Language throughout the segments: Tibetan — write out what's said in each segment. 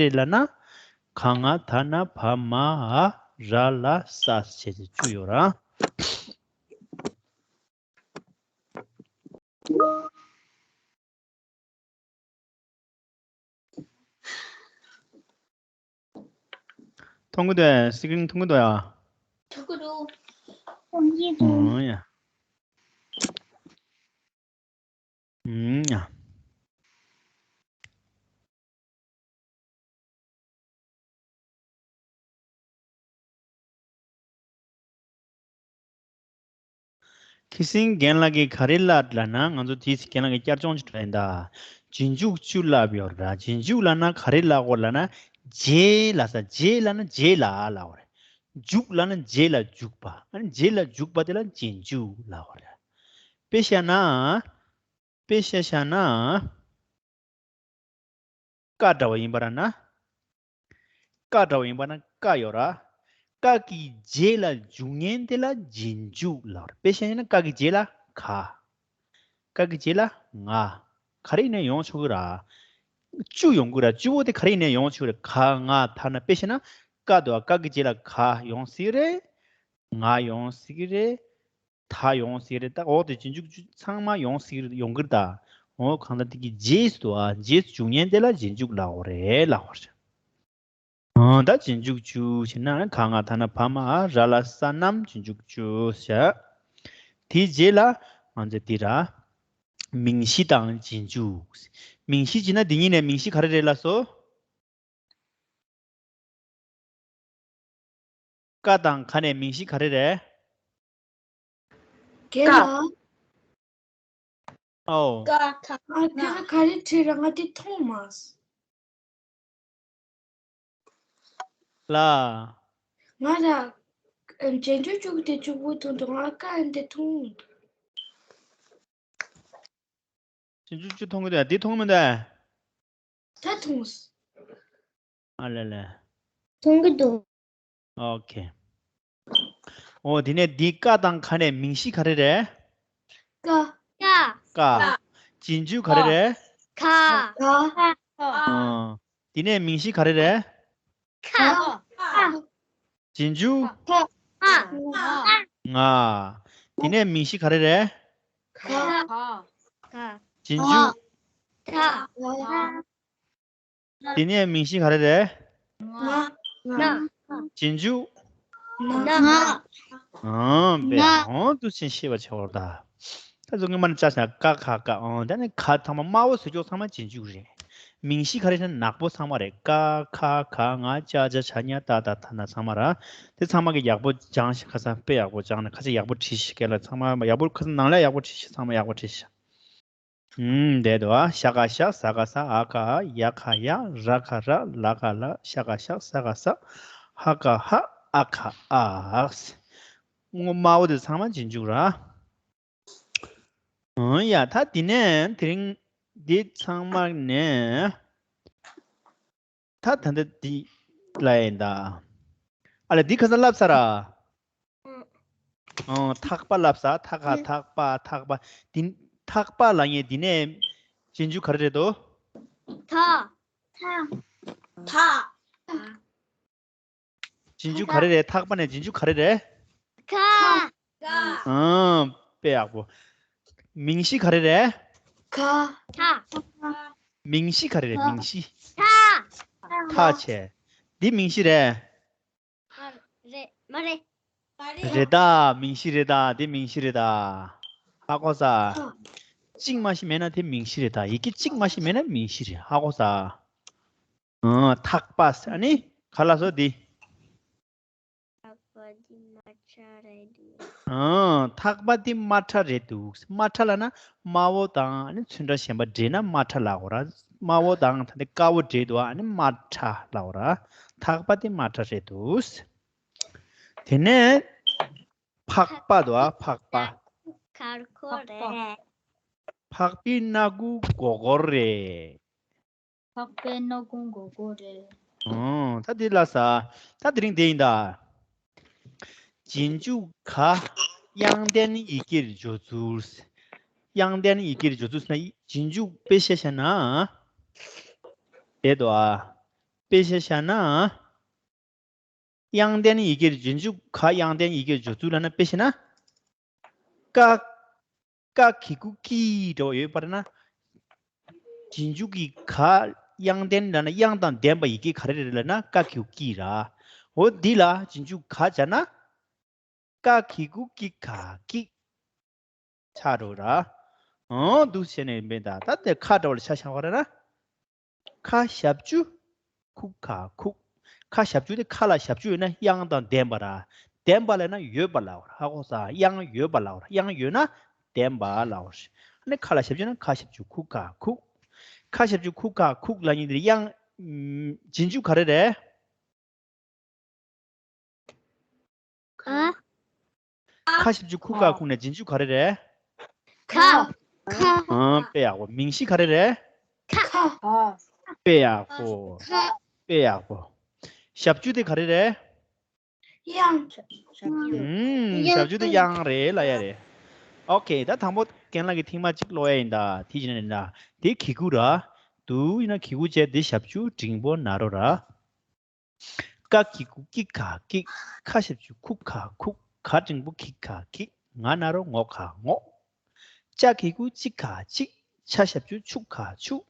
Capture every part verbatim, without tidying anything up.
རེད་ལབ་ན། ག་ང་ད་ན་བ་མ་འ་ར་ལ་ས་བྱས་ཏེ་བཅུ་ཡོད་ར། མཐོང་གི་འདུག་ཨ། སི་ཀི་རིན་མཐོང་གི་འདུག་ཨ། མཐོང་གི་འདུག་མཐོང་གི་འདུག་ཨང་ཡ། ཨང་ཡ། ཁི་སིང་རྒན་ལགས་ཀྱིས་ག་རེ་ལབ་ལབ་ན། ང་ཚོ་དེའི་ཚེ་རྒན་ལགས་ཀྱིས་བསྐྱར་སྦྱོང་ཅིག་འགྲོ་ཡིན་ད། རྗེས་འཇུག་བཅུ་ལབ་ཡོད་ར། རྗེས་འཇུག་ལབ་ན་ག་རེ་ལབ་དགོས་ལབ་ན། རྗེས་ལ་ས། རྗེས་ལབ་ན་རྗེས་ལ་ལབ་དགོས་རེད། འཇུག་ལབ་ན་རྗེས་ལ་འཇུག་པ། ཨ་ནི་རྗེས་ལ་འཇུག་པ་དེ་ལ་རྗེས་འཇུག་ལབ་དགོས་རེད། དཔེ་བཞག་ན། དཔེ་བཞག་བཞག་ན། ཀ་འདྲ་བ་ཡིན་པ་ར་ན། ཀ་འདྲ་བ་ཡིན་པ་ན་ཀ་ཡོད་ར། ཀ་གི་རྗེས་ལ་འཇུག་མཁན་དེ་ལ་རྗེས་འཇུག་ལབ་ར། དཔེ་བཞག་ན་ཀ་གི་རྗེས་ལ་ག་ཀ་གི་རྗེས་ལ་ང་། ག་རེ་ཡིན་ན་ཡོང་ཆོག་གི་ར། བཅུ་ཡོང་གི་ར། བཅུ་བོ་དེ་ག་རེ་ཡིན་ན་ཡོང་ཆོག་གི་ར། ག་ང་ད་ན། དཔེ་བཞག་ན་ཀ་འདུག་ཨ། ཀ་གི་རྗེས་ལ་ག་ཡོང་སྲིད་རེད། ང་ཡོང་སྲིད་རེད། ད་ཡོང་སྲིད་རེད། ད་འོ་དེ་རྗེས་འཇུག་བཅུ་ཚང་མ་ཡོང་སྲིད་ཡོང་གི་རེད་ད། འོ་གང་ལྟར་དེ་གི་རྗེས་སུ་འདུག་ཨ། རྗེས་སུ་འཇུག་མཁན་དེ་ལ་རྗེས་འཇུག་ལབ་དགོས་རེད་ལབ་དགོས་རེད། ཨ། ད་རྗེས་འཇུག་བཅུ་བྱས་ན་ག་ང་ད་ན་བ་མ་འ་ར་ལ་ས་རྣམས་རྗེས་འཇུག་བཅུ་བྱ། དེའི་རྗེས་ལ་ང་ཚོ་འདི་ར། མིང་གཞི་དང་རྗེས་འཇུག་མིང་གཞི་བྱས་ན་འདི་གཉིས་ནས་མིང་གཞི་ག་རེ་རེད་ལབ་སོང་། ཀ་དང་ག་ནས་མིང་གཞི་ག་རེ་རེད། རྒན་ལགས། ཨོ། ཀ་ཁ། ང་རྒན་ལགས་ག་རེ་བྲིས་ར། ང་དེ་མཐོང་མ་སོང་། ལ། ང་ར། ཨ། རྗེས་འཇུག་བཅུ་དེ་གཅིག་པུ་མཐོང་འདུག་ང་ཀ་འདི་མཐོང་མི་འདུག་རྗེས་འཇུག་བཅུ་མཐོང་གི་འདུག་འདི་མཐོང་མི་འདུག་ད་མཐོང་སོང་། ཨ་ལེ་ལེ། མཐོང་གི་འདུག་ཨོ་ཁེ། ཨོ་དེ་ནས་འདི་ཀ་དང་ག་ནས་མིང་གཞི་ག་རེ་རེད། ཀ། ཀ། ཀ། རྗེས་འཇུག་ག་རེ་རེད། ག། ག། ཨ། དེ་ནས་མིང་གཞི་ག་རེ་རེད། ཁ། རྗེས་འཇུག་ང་། དེ་ནས་མིང་གཞི་ག་རེ་རེད། རྗེས་འཇུག་དེ་ནས་མིང་གཞི་ག་རེ་རེད། རྗེས་འཇུག་ཨང་། པས་ཨང་། དུ་ཕྱིན་ཤེས་པ་བྱ་བར་གདའ། ད་གཟུགས་ངན་མ་ནི་ཅག་ཤ་ཀ་ཁ་ཀ་ཨང་། ད་ནི་ག་ཚང་མ་དམར་པོ་ཟེར་ཅོག་ཚང་མ་རྗེས་འཇུག་རེད། མིང་གཞི་ག་རེ་ཟེར་ན་ནག་པོ་ཚང་མ་རེད། ཀ་ཁ་ག་ང་ཅ་ཇ་ཆ་ཉ་ཏ་ད་ཐ་ན་ཚང་མ་ར། དེ་ཚང་མ་གི་ཡག་པོ་སྦྱང་ཤིག་ཁ་སང་དཔེ་ཡག་པོ་སྦྱང་ནས་ཁ་ཤས་ཡག་པོ་བྲིས་ཤིག་རྒན་ལགས་ཚང་མ་ཡག་པོ་ཁ་སང་ནང་ལ་ཡག་པོ་བྲིས་ཤིག་ཚང་མ་ཡག་པོ་བྲིས་ཤིག་ཨུམ། དེ་དུ་ཨ། ཤ་ཀ་ཤ། ས་ཀ་ས། འ་ཀ་འ། ཡ་ཁ་ཡ། ར་ཁ་ར། ལ་ཀ་ལ། ཤ་ཀ་ཤ། ས་ཀ་ས། ཧ་ཀ་ཧ། ཨ་ཁ་ཨ། སྔོ་དམར་པོ་དེ་ཚང་མ་རྗེས་འཇུག་ར། ཨང་། ཡ་ད་དེ་ནས་དེ་རིང་འདི་ཚང་མ་ནས། ད་ད་ལྟ་འདི་ལ་ཡིན་ད། ཨ་ལ་འདི་ཁ་སང་བསླབས་ཚར་ར། ཨང་། ཐག་པ་བསླབས་ས། ཐ་ཁ་ཐག་པ་ཐག་པ། འདི་ཐག་པ་ལ་ངས་འདི་ནས་རྗེས་འཇུག་ག་རེ་རེད་དོ། ཐ། ཐ། ཐ། རྗེས་འཇུག་ག་རེ་རེད། ཐག་པ་ནས་རྗེས་འཇུག་ག་རེ་རེད། ཁ། ཁ། ཨང་། དཔེ་ཡག་པོ། མིང་གཞི་ག་རེ་རེད། ཁ། ཁ། མིང་གཞི་ག་རེ་རེད། མིང་གཞི། ཐ། ཐ་བྱས། འདི་མིང་གཞི་རེད། མ་རེད། མ་རེད། རེད་ད། མིང་གཞི་རེད་ད། འདི་མིང་གཞི་རེད་ད། ཧ་གོ་ས། གཅིག་མ་ཞིག་མེད་ན་དེ་མིང་གཞི་རེད་ད། ཡི་གེ་གཅིག་མ་ཞིག་མེད་ན་མིང་གཞི་རེད། ཧ་གོ་ས། ཨང་། ཐག་པ་ཟེར། ཨ་ནི་ག་ལ་སོ་འདི། ཐག་པ་འདི་དམར་ཁྲ་རེད་འདུག་ཨང་། ཐག་པ་འདི་དམར་ཁྲ་རེད་འདུག་དམར་ཁྲ་ལབ་ན་དམར་པོ་དང་ཨ་ནི་ཚོན་ཁྲ་གཞན་པ་འདྲེས་ན་དམར་ཁྲ་ལབ་དགོས་ར། དམར་པོ་དང་ད་ནི་དཀར་པོ་འདྲེས་འདུག་ཨ་ནི་དམར་ཁྲ་ལབ་དགོས་ར། ཐག་པ་འདི་དམར་ཁྲ་རེད་འདུག་དེ་ནས་ཕག་པ་འདུག་ཨ། ཕག་པ། ཁར་ཁོ་རེད། ཕག་པའི་སྣ་ཁུང་སྒོར་སྒོར་རེད། ཕག་པའི་སྣ་ཁུང་སྒོར་སྒོར་རེད། ཨོ། ད་འདི་ལ་ས། ད་དེ་རིང་དེ་ཡིན་ད། རྗེས་འཇུག་ག་དབྱངས་ལྡན་ཡི་གེར་སྦྱོར་ཚུལ། དབྱངས་ལྡན་ཡི་གེར་སྦྱོར་ཚུལ་ཟེར་ན་རྗེས་འཇུག་དཔེ་བཤད་བཤད་ན། དེ་དོ་ཨ། དཔེ་ཆ་བཞག་ན། དབྱངས་ལྡན་ཡི་གེར་རྗེས་འཇུག་ག་དབྱངས་ལྡན་ཡི་གེར་སྦྱོར་ཚུལ་ལབ་ན། དཔེ་བཞག་ན། ཀ། ཀ་གི་གུ་ཀི་འདྲ་བ་ཡོད་པ་རེད་ན། རྗེས་འཇུག་གི་ག་དབྱངས་ལྡན་ལབ་ན། དབྱངས་དང་ལྡན་པ་ཡི་གེ་ག་རེ་རེད་ལབ་ན། ཀ་གི་གུ་ཀི་ར། འོ་འདི་ལ་རྗེས་འཇུག་ག་སྦྱར་ན། ཀ་གི་གུ་ཀི་ག་ཀིག་ཆགས་འགྲོ་ར། འོ་འདུག་བྱས་ནས་མེད་ད། ད་དེ་ཁ་འདྲ་བ་ལ་ཆ་བཞག་པ་རེད་ན། ཁ་ཞབས་ཀྱུ་ཁུ་ག་ཁུག་ཁ་ཞབས་ཀྱུ་དེ། ཁ་ལ་ཞབས་ཀྱུ་ཡོད་ན་དབྱངས་དང་ལྡན་པ་ར། ལྡན་པ་ལབ་ན་ཡོད་པ་ལབ་པ་ར། ཧ་གོ་སོང་། དབྱངས་ཡོད་པ་ལབ་པ་ར། དབྱངས་ཡོད་ན་ལྡན་པ་ལབ་པ་ར། ཨ་ནི་ཁ་ལ་ཞབས་ཀྱུ་ཡོད་ན་ཁ་ཞབས་ཀྱུ་ཁུ་ག་ཁུག་ཁ་ཞབས་ཀྱུ་ཁུ་ག་ཁུག་ལབ་མཁན་དེ་དབྱངས། ཨམ། རྗེས་འཇུག་ག་རེ་རེད། ཁ། ཁ་ཞབས་ཀྱུ་ཁུ་ག་ཁུག་ནས་རྗེས་འཇུག་ག་རེ་རེད། ཁ། ཁ། ཨང་། དཔེ་ཡག་པོ། མིང་གཞི་ག་རེ་རེད། ཁ། དཔེ་ཡག་པོ། ཁ། དཔེ་ཡག་པོ། ཞབས་ཀྱུ་དེ་ག་རེ་རེད། དབྱངས། ཨང་། ཞབས་ཀྱུ་དེ་དབྱངས་རེད་ལབ་ཡ་རེད། ཨོ་ཁེ། ད་དང་པོ་རྒན་ལགས་ཀྱིས་ཐེངས་མ་གཅིག་ཀློག་ཡ་ཡིན་ད། དེ་བྱས་ན་ཡིན་ད། དེ་གི་གུ་ར། འདུག་ཡིན་ན་གི་གུ་བྱས། དེ་ཞབས་ཀྱུ་འགྲེང་བུ་ན་རོ་ར། ཀ་གི་གུ་ཀི་ག་ཀིག་ཁ་ཞབས་ཀྱུ་ཁུ་ག་ཁུག་ག་འགྲེང་བུ་གི་ག་གིག་ང་ན་རོ་ངོ་ག་ངོག་ཅ་གི་གུ་ཅི་ག་ཅིག་ཆ་ཞབས་ཀྱུ་ཆུ་ག་ཆུག་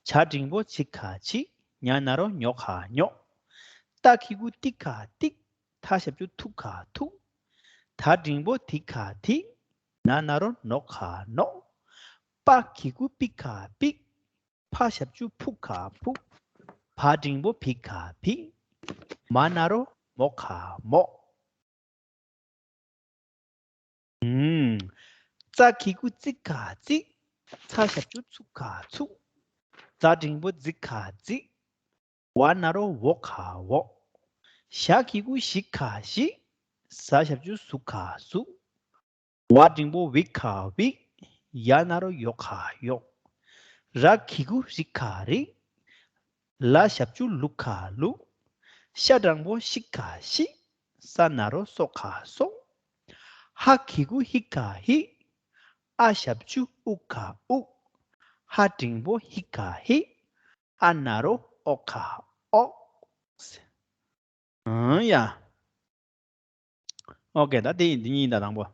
ཇ་འགྲེང་བུ་ཇི་ག་ཇིག་ཉ་ན་རོ་ཉོ་ག་ཉོག་ཏ་གི་གུ་ཏི་ག་ཏིག་ཐ་ཞབས་ཀྱུ་ཐུ་ག་ཐུག་ད་འགྲེང་བུ་དི་ག་དིག་ན་ན་རོ་ནོ་ག་ནོག་པ་གི་གུ་པི་ག་པིག་ཕ་ཞབས་ཀྱུ་ཕུ་ག་ཕུག་བ་འགྲེང་བུ་བི་ག་བིག་མ་ན་རོ་མོ་ག་མོག་ཨུམ། ཙ་གི་གུ་ཙི་ག་ཙིག་ཚ་ཞབས་ཀྱུ་ཚུ་ག་ཚུག་ཛ་འགྲེང་བུ་ཛི་ག་ཛིག་བ་ན་རོ་བོ་ག་བོག་ཞ་གི་གུ་ཞི་ག་ཞིག་ཟ་ཞབས་ཀྱུ་ཟུ་ག་ཟུག་ཝ་འགྲེང་བུ་ཝི་ག་ཝིག་ཡ་ན་རོ་ཡོ་ག་ཡོག་ར་གི་གུ་རི་ག་རིག་ལ་ཞབས་ཀྱུ་ལུ་ག་ལུག་ཤ་འགྲེང་བུ་ཤི་ག་ཤིག་ས་ན་རོ་སོ་ག་སོག་ཧ་གི་གུ་ཧི་ག་ཧིག་ཨ་ཞབས་ཀྱུ་ཨུ་ག་ཨུག་ཧ་འགྲེང་བུ་ཧི་ག་ཧིག་ཨ་ན་རོ་ཨོ་ག་ཨོག་ཨང་ཡ། ཨོ་ཀེ། ད་དེ་ཡིན། འདི་གཉིས་ཡིན་ད། དང་པོ།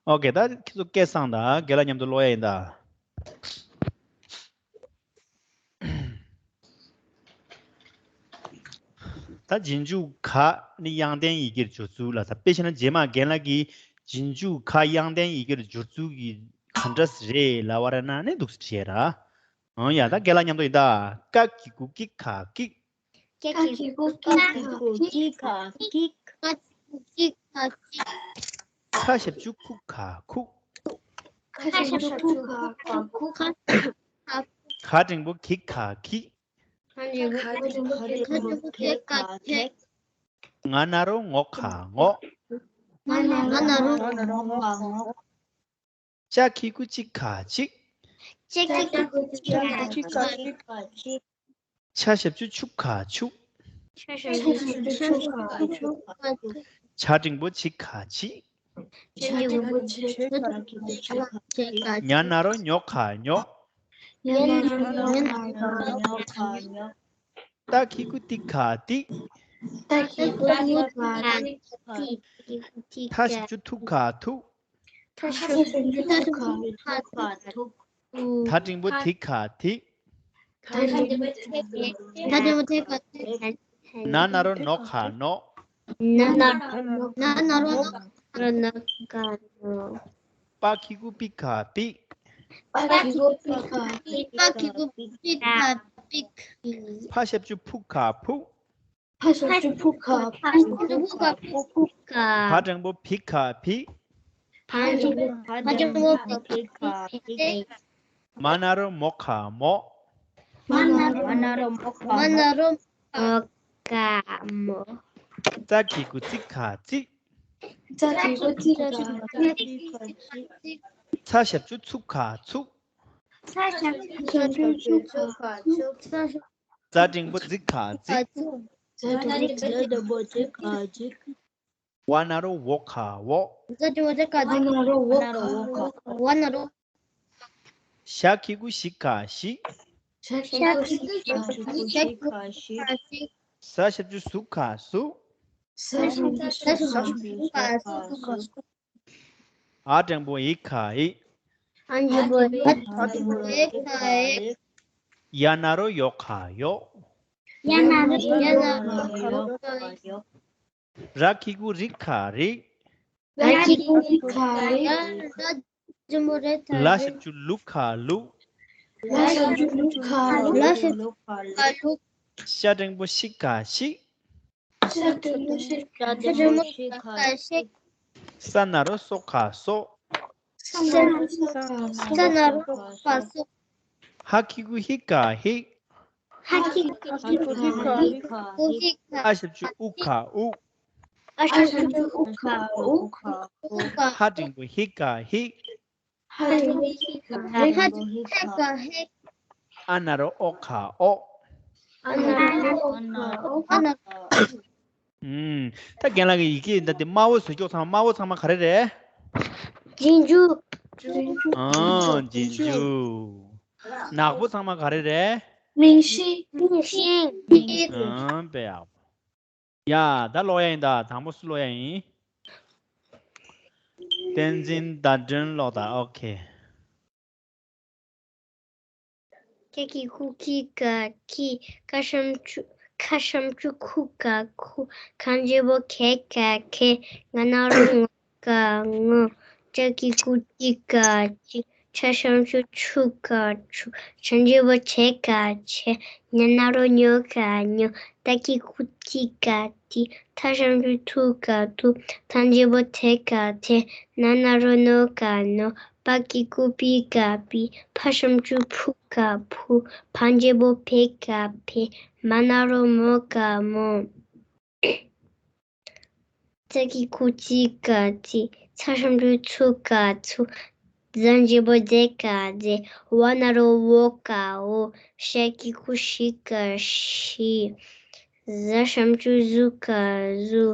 ཨོ་ཀེ། ད་ཁྱེད་ཚོ་སྐད་གསང་དང་། རྒན་ལགས་མཉམ་དུ་ཀློག་ཡ་ཡིན་ད། ད་རྗེས་འཇུག་ག་ནི་དབྱངས་ལྡན་ཡི་གེར་སྦྱོར་ཚུལ་ལ། ད་དཔེ་བྱས་ན་རྗེས་མ་རྒན་ལགས་ཀྱིས་རྗེས་འཇུག་ག་དབྱངས་ལྡན་ཡི་གེར་སྦྱོར་ཚུལ་གྱི་ག་འདྲ་རེད་ལབ་པ་རེད་ན་ནི་འདུག་སེ་བྲིས་ར། ཨང་ཡ། ད་རྒན་ལགས་མཉམ་དུ་ཡིན་ད། ཀ་གི་གུ་ཀི་ག་ཀིག་ཀ་གི་གུ་ཀི་ག་ཀིག་ཀ་གི་གུ་ཀི་ག་ཀིག་ཁ་ཞབས་ཀྱུ་ཁུ་ག་ཁུག་ཁ་ཞབས་ཀྱུ་ཁུ་ག་ཁུག་ག་འགྲེང་བུ་གི་ག་གིག་ང་ན་རོ་ངོ་ག་ངོག་ང་ན་རོ་ངོ་ག་ངོག་ཅ་གི་གུ་ཅི་ག་ཅིག་ཅ་གི་གུ་ཅི་ག་ཅིག་ཆ་ཞབས་ཀྱུ་ཆུ་ག་ཆུག་ཆ་ཞབས་ཀྱུ་ཆུ་ག་ཆུག་ཇ་འགྲེང་བུ་ཇི་ག་ཇིག་ཉ་ན་རོ་ཉོ་ག་ཉོག་ཏ་གི་གུ་ཏི་ག་ཏིག་ཐ་ཞབས་ཀྱུ་ཐུ་ག་ཐུག་ད་འགྲེང་བུ་དི་ག་དིག་ན་ན་རོ་ནོ་ག་ནོག་པ་གི་གུ་པི་ག་པིག་ཕ་ཞབས་ཀྱུ་ཕུ་ག་ཕུག་ཕ་ཞབས་ཀྱུ་ཕུ་ག་ཕུག་བ་འགྲེང་བུ་བི་ག་བིག་མ་ན་རོ་མོ་ག་མོག་ཏ་གི་གུ་ཏི་ག་ཏིག་ཚ་ཞབས་ཀྱུ་ཚུ་ག་ཚུག་ཛ་འགྲེང་བུ་ཛི་ག་ཛིག་ཝ་ན་རོ་ཝོ་ག་ཝོག་ཝ་ན་རོ་ཝོ་ག་ཝོག་ཝ་ན་རོ། ཞ་གི་གུ་ཞི་ག་ཞིག་ཤ་གི་གུ་ཤི་ག་ཤི། ཤ་ཞབས་ཀྱུ་ཟུ་ག་ཟུ། ཟ་ཞབས་ཀྱུ་ཟུ་ག་ཟུ། འ་འགྲེང་བུ་འི་ག་འི། འ་འགྲེང་བུ་འི་ག་འི། ཡ་ན་རོ་ཡོ་ག་ཡོ། ཡ་ན་རོ་ཡོ་ག་ཡོ། ར་གི་གུ་རི་ག་རི། ར་གི་གུ་རི་ག་རི། ལ་ཞབས་ཀྱུ་ལུ་ག་ལུ། ལ་ཞབས་ཀྱུ་ལུ་ག་ལུ། ལ་ཞབས་ཀྱུ་ལུ་ག་ལུ། ཤ་འགྲེང་བུ་ཤི་ག་ཤི། ཤ་འགྲེང་བུ་ཤི་ག་ཤི། ཤ་འགྲེང་བུ་ཤི་ག་ཤི། ས་ན་རོ་སོ་ག་སོ། ས་ན་རོ་སོ་ག་སོ། ཧ་གི་གུ་ཧི་ག་ཧི། ཧ་གི་གུ་ཧི་ག་ཧི། ཨ་ཞབས་ཀྱུ་ཨུ་ག་ཨུ། ཨ་ཞབས་ཀྱུ་ཨུ་ག་ཨུ། ཧ་འགྲེང་བུ་ཧི་ག་ཧི། ཧ་འགྲེང་བུ་ཧི་ག་ཧི། ཨ་ན་རོ་ཨོ་ག་ཨོ། ཨ་ན་རོ་ཨོ་ག་ཨོ། ཨ་ན་རོ། ཨུམ། ད་རྒན་ལགས་ཀྱི་ཡི་གེ་འདི་དམར་པོ་བཟོ་ཀྱོག་ཚང་མ། དམར་པོ་ཚང་མ་ག་རེ་རེད། རྗེས་འཇུག་ཨང་། རྗེས་འཇུག་ནག་པོ་ཚང་མ་ག་རེ་རེད། མིང་གཞི། མིང་གཞི། ཨང་། དཔེ་ཡག་པོ། ཡ། ད་ཀློག་ཡ་ཡིན་ད། དང་པོ་སུ་ཀློག་ཡ་ཡིན། བསྟན་འཛིན་ཟླ་སྒྲོན་ཀློག་ད། ཨོ་ཁེ། ཀ་གི་གུ་ཀི་ག་ཀི། ཁ་ཞབས་ཀྱུ་ཁ་ཞབས་ཀྱུ་ཁུ་ག་ཁུ། ག་འགྲེང་བུ་ཁེ་ག་ཁེ། ང་ན་རོ་ངོ་ག་ངོ། ཅ་གི་གུ་ཅི་ག་ཅི། ཆ་ཞབས་ཀྱུ་ཆུ་ག་ཆུ། ཆ་འགྲེང་བུ་ཆེ་ག་ཆེ། ཉ་ན་རོ་ཉོ་ག་ཉོ། ཏ་གི་གུ་ཏི་ག་ཏི། ཐ་ཞབས་ཀྱུ་ཐུ་ག་ཐུ། ཐ་འགྲེང་བུ་ཐེ་ག་ཐེ། ན་ན་རོ་ནོ་ག་ནོ། པ་གི་གུ་པི་ག་པི། ཕ་ཞབས་ཀྱུ་ཕུ་ག་ཕུ། ཕ་འགྲེང་བུ་ཕེ་ག་ཕེ། མ་ན་རོ་མོ་ག་མོ། ཙ་གི་གུ་ཙི་ག་ཙི། ཚ་ཞབས་ཀྱུ་ཚུ་ག་ཚུ། ཛ་འགྲེང་བུ་ཛེ་ག་ཛེ། ཝ་ན་རོ་ཝོ་ག་ཝོ། ཞ་གི་གུ་ཞི་ག་ཞི། ཟ་ཞབས་ཀྱུ་ཟུ་ག་ཟུ།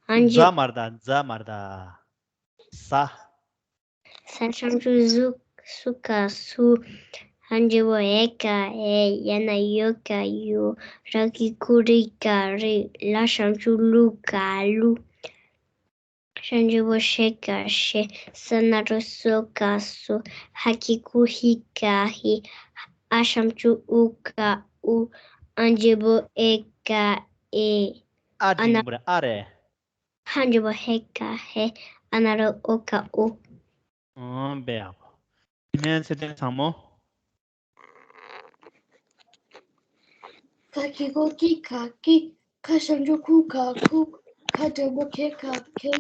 ཨ་ཛ་འགྲེང་མར་ད། ཛ་མར་ད། ཟ། ས་ཞབས་ཀྱུ་ཟུ་སུ་ག་སུ། ཧ་འགྲེང་བུ་ཧེ་ག་ཧེ། ཡ་ན་ཡོ་ག་ཡོ། ར་གི་གུ་རི་ག་རི། ལ་ཞབས་ཀྱུ་ལུ་ག་ལུ། ཤ་འགྲེང་བུ་ཤེ་ག་ཤེ། ས་ན་རོ་སོ་ག་སོ། ཧ་གི་གུ་ཧི་ག་ཧི། ཨ་ཞབས་ཀྱུ་ཨུ་ག་ཨུ། ཨ་འགྲེང་བུ་ཨེ་ག་ཨེ། ཨ་འགྲེང་བུ་རེད། ཨ་རེད། ཧ་འགྲེང་བུ་ཧེ་ག་ཧེ། ཨ་ན་རོ་ཨོ་ག་ཨོ། ཨང་། དཔེ་ཡག་པོ། དེ་ནས་ཚེ་བརྟན་ཚང་མོ། ཀ་གི་གུ་ཀི་ག་ཀི། ཁ་ཞབས་ཀྱུ་ཁུ་ག་ཁུ། ཁ་འགྲེང་བུ་ཁེ་ག་ཁེ།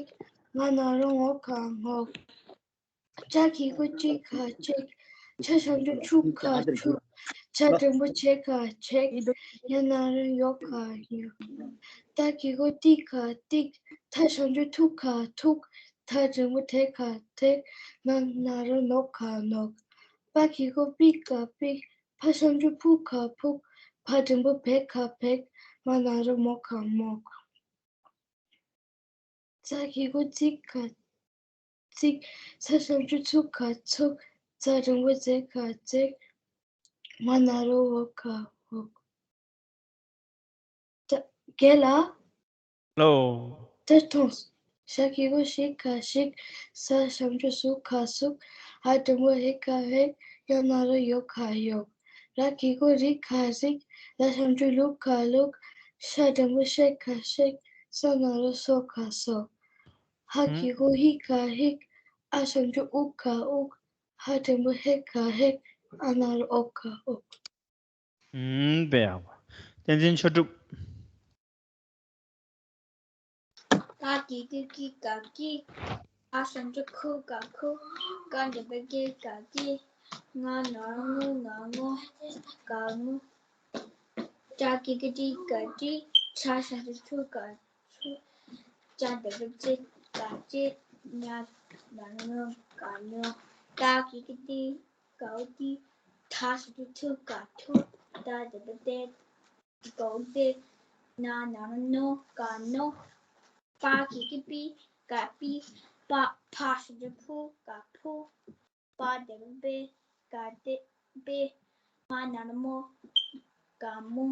ང་ན་རོ་ངོ་ག་ངོ། ཅ་གི་གུ་ཅི་ག་ཅི། ཆ་ཞབས་ཀྱུ་ཆུ་ག་ཆུ། ཆ་འགྲེང་བུ་ཆེ་ག་ཆེ། ཡ་ན་རོ་ཡོ་ག་ཡོ། ཏ་གི་གུ་ཏི་ག་ཏིག། ཐ་ཞབས་ཀྱུ་ཐུ་ག་ཐུག། ཐ་འགྲེང་བུ་ཐེ་ག་ཐེག། ན་ན་རོ་ནོ་ག་ནོག། པ་གི་གུ་པི་ག་པིག། ཕ་ཞབས་ཀྱུ་ཕུ་ག་ཕུག། ཕ་འགྲེང་བུ་བེ་ག་བེག། མ་ན་རོ་མོ་ག་མོག། ཙ་གི་གུ་ཙི་ག་ཙིག། ཚ་ཞབས་ཀྱུ་ཚུ་ག་ཚུག། ཙ་འགྲེང་བུ་ཙེ་ག་ཙེག། མ་ན་རོ་འོ་ག་འོག། ད་རྒན་ལགས། ལོ། ད་ཐོངས། ཞ་གི་གུ་ཞི་ག་ཞིག། ས་ཞབས་ཀྱུ་སུ་ག་སུག། ཧ་འགྲེང་བུ་ཧེ་ག་ཧེག། ཡ་ན་རོ་ཡོ་ག་ཡོག། ར་གི་གུ་རི་ག་རིག། ལ་ཞབས་ཀྱུ་ལུ་ག་ལུག། ཤ་འགྲེང་བུ་ཤེ་ག་ཤེག། ས་ན་རོ་སོ་ག་སོག། ཧ་གི་གུ་ཧི་ག་ཧིག། ཨ་ཞབས་ཀྱུ་ཨུ་ག་ཨུག། ཧ་འགྲེང་བུ་ཧེ་ག་ཧེག། ཨ་ན་རོ་ཨོ་ག་ཨོག། ཨུམ། དཔེ་ཡག་པོ། བསྟན་འཛིན་ཆོས་གྲུབ། ཀ་གི་གུ་ཀི་ག་ཀི། ཁ་ཞབས་ཀྱུ་ཁུ་ག་ཁུ། ཀ་འགྲེང་བུ་ཀེ་ག་ཀེ། ང་ན་རོ་ངུ་ག་ངུ། ག་ངུ། ཅ་གི་གུ་ཅི་ག་ཅི། ཆ་ཞབས་ཀྱུ་ཆུ་ག་ཆུ། ཅ་འགྲེང་བུ་ཅེ་ག་ཅེ། ཉ་ན་རོ་ཉོ་ག་ཉོ། ཏ་གི་གུ་ཏི་ག་ཏི། ཐ་ཞབས་ཀྱུ་ཐུ་ག་ཐུ། ད་འགྲེང་བུ་ཏེ་ག་ཏེ། ན་ན་རོ་ནོ་ག་ནོ། པ་གི་གུ་པི་ག་པི། པ་ཕ་ཞབས་ཀྱུ་ཕུ་ག་ཕུ། པ་འགྲེང་བུ་པེ་ག་ཏེ་པེ། མ་ན་རོ་མོ། ག་མོ།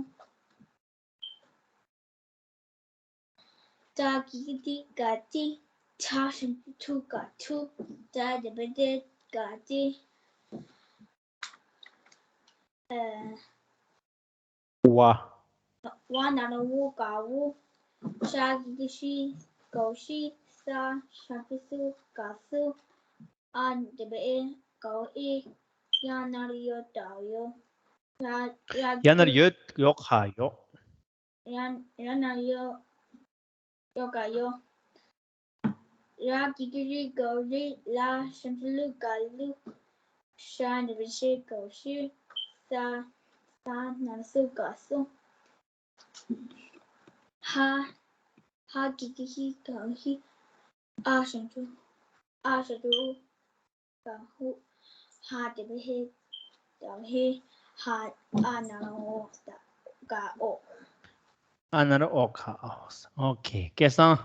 ཏ་གི་གུ་ཏི་ག་ཏིག་ཐ་ཞབས་ཀྱུ་ཐུ་ག་ཐུག་ཏ་དེ་བ་དེ་ག་ཏིག་ཨ། ཝ། ཝ་ན་རོ་ཝུ་ག་ཝུ། ཤ་གི་གུ་ཤི་ག་ཤི། ས་ཞབས་ཀྱུ་སུ་ག་སུ། ཨ་དེ་བ་ཨེ་ག་ཨེ། ཡ་ན་རོ་ཡོ་ག་ཡོ། ཡ་ཡ་ན་རོ་ཡོ་ཡོ་ག་ཡོ། ཡ་ཡ་ན་རོ་ཡོ་ཡོ་ག་ཡོ། ར་གི་གུ་རི་ག་རི། ལ་ཞབས་ཀྱུ་ལུ་ག་ལུ། ཤ་ན་རོ་ཤི་ག་ཤི། ས་ས་ན་རོ་སུ་ག་སུ། ཧ་ཧ་གི་གུ་ཧི་ག་ཧི། ཨ་ཞབས་ཀྱུ་ཨ་ཞབས་ཀྱུ་ཨུ་ག་ཧུ། ཧ་དེ་བ་ཧེ་ག་ཧེ། ཧ་ཨ་ན་རོ་ཨོ་ག་ཨོ། ཨ་ན་རོ་ཨོ་ག་ཨོ། ཨོ་ཁེ། སྐལ་བཟང་།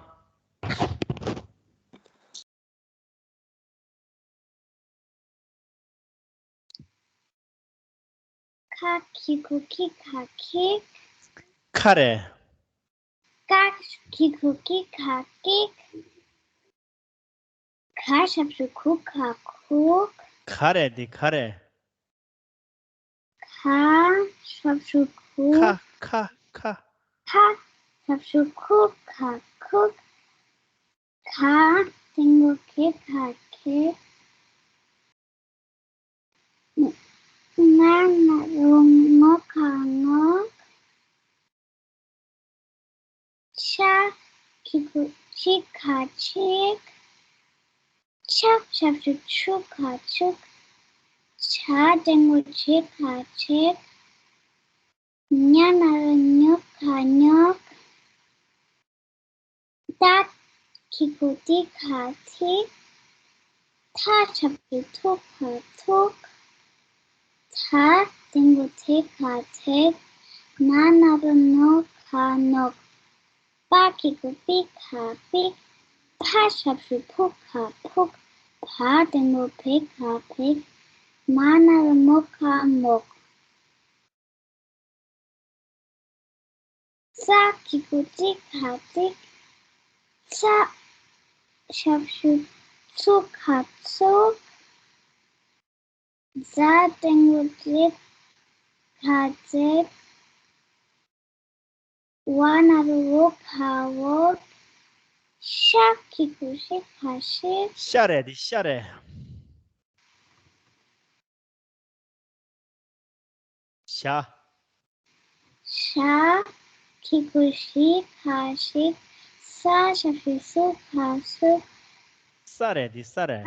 ཁ་གི་གུ་ཁི་ག་ཁིག་ཁ་རེད། ཀ་གི་གུ་ཀི་ག་ཀིག་ག་ཞབས་ཀྱུ་གུ་ག་ཁུག་ག་རེད་འདི་ག་རེད། ག་ཞབས་ཀྱུ་གུ། ཁ་ཁ་ཁ། ཁ་ཞབས་ཀྱུ་གུ་ག་ཁུག་ག་ཏིང་གུ་གི་ག་གི། ང་ན་རོ་ངོ་ག་ངོག་ཆ་གི་གུ་ཆི་ག་ཆིག་ཆ་ཞབས་ཀྱུ་ཆུ་ག་ཆུག་ཆ་ཏིང་གུ་ཆི་ག་ཆིག་ཉ་ན་རོ་ཉོ་ག་ཉོག་ཏ་གི་གུ་ཏི་ག་ཏིག་ཐ་ཞབས་ཀྱུ་ཐུ་ག་ཐུག་ཐ་ཏིང་གུ་ཐེ་ག་ཐེག་ན་ན་རོ་ནོ་ག་ནོག་པ་གི་གུ་པི་ག་པིག་ཕ་ཞབས་ཀྱུ་ཕུ་ག་ཕུག་ཕ་ཏིང་གུ་ཕེ་ག་ཕེག་མ་ན་རོ་མོ་ག་མོག་ཙ་གི་གུ་ཙི་ག་ཙིག་ཙ་ཞབས་ཀྱུ་ཙུ་ག་ཙུག་ཛ་ཏིང་གུ་ཛི་ག་ཛིག་ཝ་ན་རོ་ཝོ་ག་ཝོག་ཤ་གི་གུ་ཤི་ག་ཤིག་ཤ་རེད་འདི་ཤ་རེད། ཤ། ཤ། གི་གུ་ཤི་ག་ཤིག་ས་ཞབས་ཀྱུ་སུ་ག་སུག་ས་རེད་འདི་ས་རེད།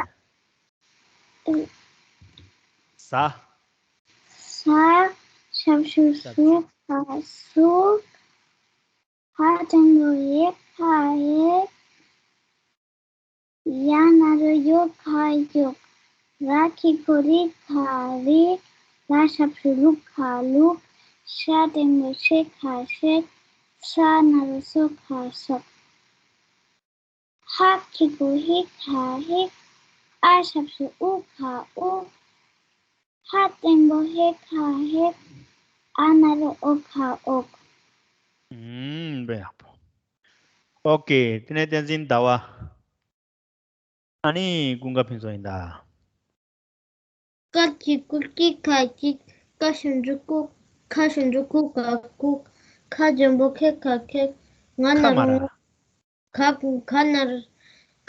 ཟ། ས། ཞབས་ཀྱུ་སུ་ག་སུག་ཧ་ཏིང་གུ་ཧེ་ག་ཧེག་ཡ་ན་རོ་ཡོ་ག་ཡོག་ར་གི་གུ་རི་ག་རིག་ར་ཞབས་ཀྱུ་ལུ་ག་ལུག་ཤ་ཏིང་གུ་ཤེ་ག་ཤེག་ས་ན་རོ་སོ་ག་སོག་ཧ་གི་གུ་ཧི་ག་ཧིག་ཨ་ཞབས་ཀྱུ་ཨུ་ག་ཨུག་ཧ་ཏིང་གུ་ཧེ་ག་ཧེག་ཨ་ན་རོ་ཨོ་ག་ཨོག་ཨུམ། དཔེ་ཡག་པོ། ཨོ་ཀེ། དེ་ནས་བསྟན་འཛིན་ཟླ་བ། ཨ་ནི་ཀུན་དགའ་ཕུན་ཚོགས་ཡིན་ད། ཀ་གི་གུ་ཀི་ག་ཀིག་ཀ་ཞབས་ཀྱུ་ཀུ། ཁ་ཞབས་ཀྱུ་ཁུ་ག་ཁུག་ཁ་འཇམ་པོ་ཁེ་ག་ཁེག་ང་ན་རོ་ངོ། ག་ག་ན་རོ།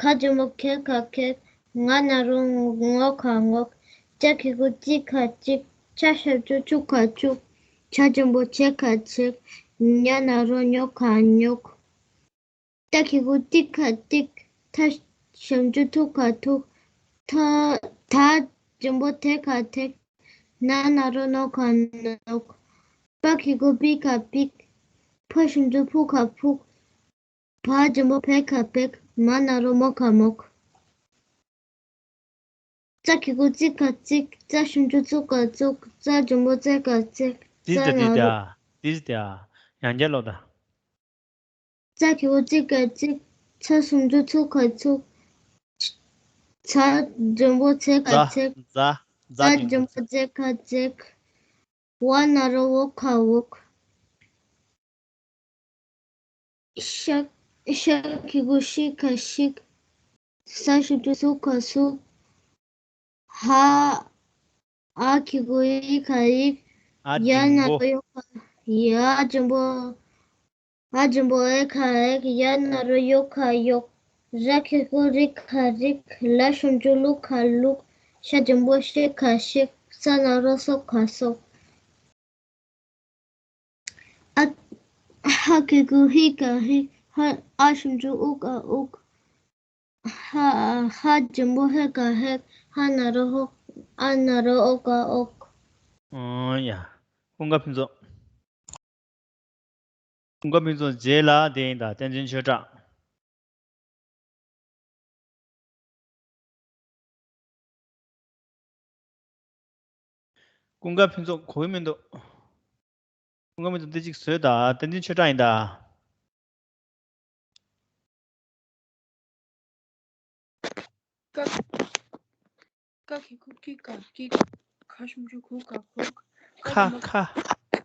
ཁ་འཇམ་པོ་ཁེ་ག་ཁེག་ང་ན་རོ་ངོ་ག་ངོག་ཅ་གི་གུ་ཅི་ག་ཅིག་ཆ་ཞབས་ཀྱུ་ཆུ་ག་ཆུག་ཆ་འཇམ་པོ་ཆེ་ག་ཆེག་ཉ་ན་རོ་ཉོ་ག་ཉོག་ཏ་གི་གུ་ཏི་ག་ཏིག་ཐ་ཞབས་ཀྱུ་ཐུ་ག་ཐུག་ཐ་ཐ་འཇམ་པོ་ཐེ་ག་ཐེག་ན་ན་རོ་ནོ་ག་ནོག་པ་གི་གུ་པི་ག་པིག་ཕ་ཞབས་ཀྱུ་ཕུ་ག་ཕུག་བ་འཇམ་པོ་བེ་ག་བེག་མ་ན་རོ་མོ་ག་མོག་ཙ་གི་གུ་ཙི་ག་ཙིག་ཙ་ཞབས་ཀྱུ་ཙུ་ག་ཙུག་ཙ་འཇམ་པོ་ཙེ་ག་ཙེག་ཏིས་ཙ་ཏ་ན་ཏིས་རོ། ཏ། ཏིས་ཏ། ཡང་བསྐྱར་ཀློག་དང་། ཙ་གི་གུ་ཙི་ག་ཙིག་ཚ་ཞབས་ཀྱུ་ཚུ་ག་ཚུག་ཚ་འཇམ་པོ་ཚེ་ག་ཛ། ཚེག་ཛ། ཛ་ཛ་འཇམ་པོ་ཛ། ཛེ་ག་ཛེག་ཝ་ན་རོ་ཝོ་ག་ཝོག། ཤ། ཤ་གི་གུ་ཤི་ག་ཤིག། ས་ཞབས་ཀྱུ་སུ་ག་སུག། ཧ། འ་གི་གུ་འི་ག་འིག། ཨ་ཡ་ན་རོ་ཡོ་ག་ཡོག། འ་འགྲེང་བུ། འ་འགྲེང་བུ་འེ་ག་འེག། ཡ་ན་རོ་ཡོ་ག་ཡོག། ར་གི་གུ་རི་ག་རིག། ལ་ཞབས་ཀྱུ་ལུ་ག་ལུག། ཤ་འགྲེང་བུ་ཤི་ག་ཤིག། ས་ན་རོ་སོ་ག་སོག། ཨ། ཧ་གི་གུ་ཧི་ག་ཧིག། ཧ། འ་ཞབས་ཀྱུ་འུ་ག་འུག། ཧ། འ་འགྲེང་བུ་ཧེ་ག་ཧེག། འ་ན་རོ་ཧོག། འ་ན་རོ་འོ་ག་འོག། ཨོ་ཡ། ཀུན་དགའ་ཕུན་ཚོགས། ཀུན་དགའ་ཕུན་ཚོགས་རྗེས་ལ་དེ་ཡིན་ད། བསྟན་འཛིན་ཆོས་གྲགས། ཀུན་དགའ་ཕུན་ཚོགས་གོ་གི་མི་འདུག། ཀུན་དགའ་ཕུན་ཚོགས་འདི་གཅིག་བཟོས་ད། བསྟན་འཛིན་ཆོས་གྲགས་ཡིན་ད། ཀ། ཀ་གི་གུ་ཀི་ག་ཀིག། ཁ་ཞབས་ཀྱུ་ཁུ་ག་ཁུག། ཁ། ཁ།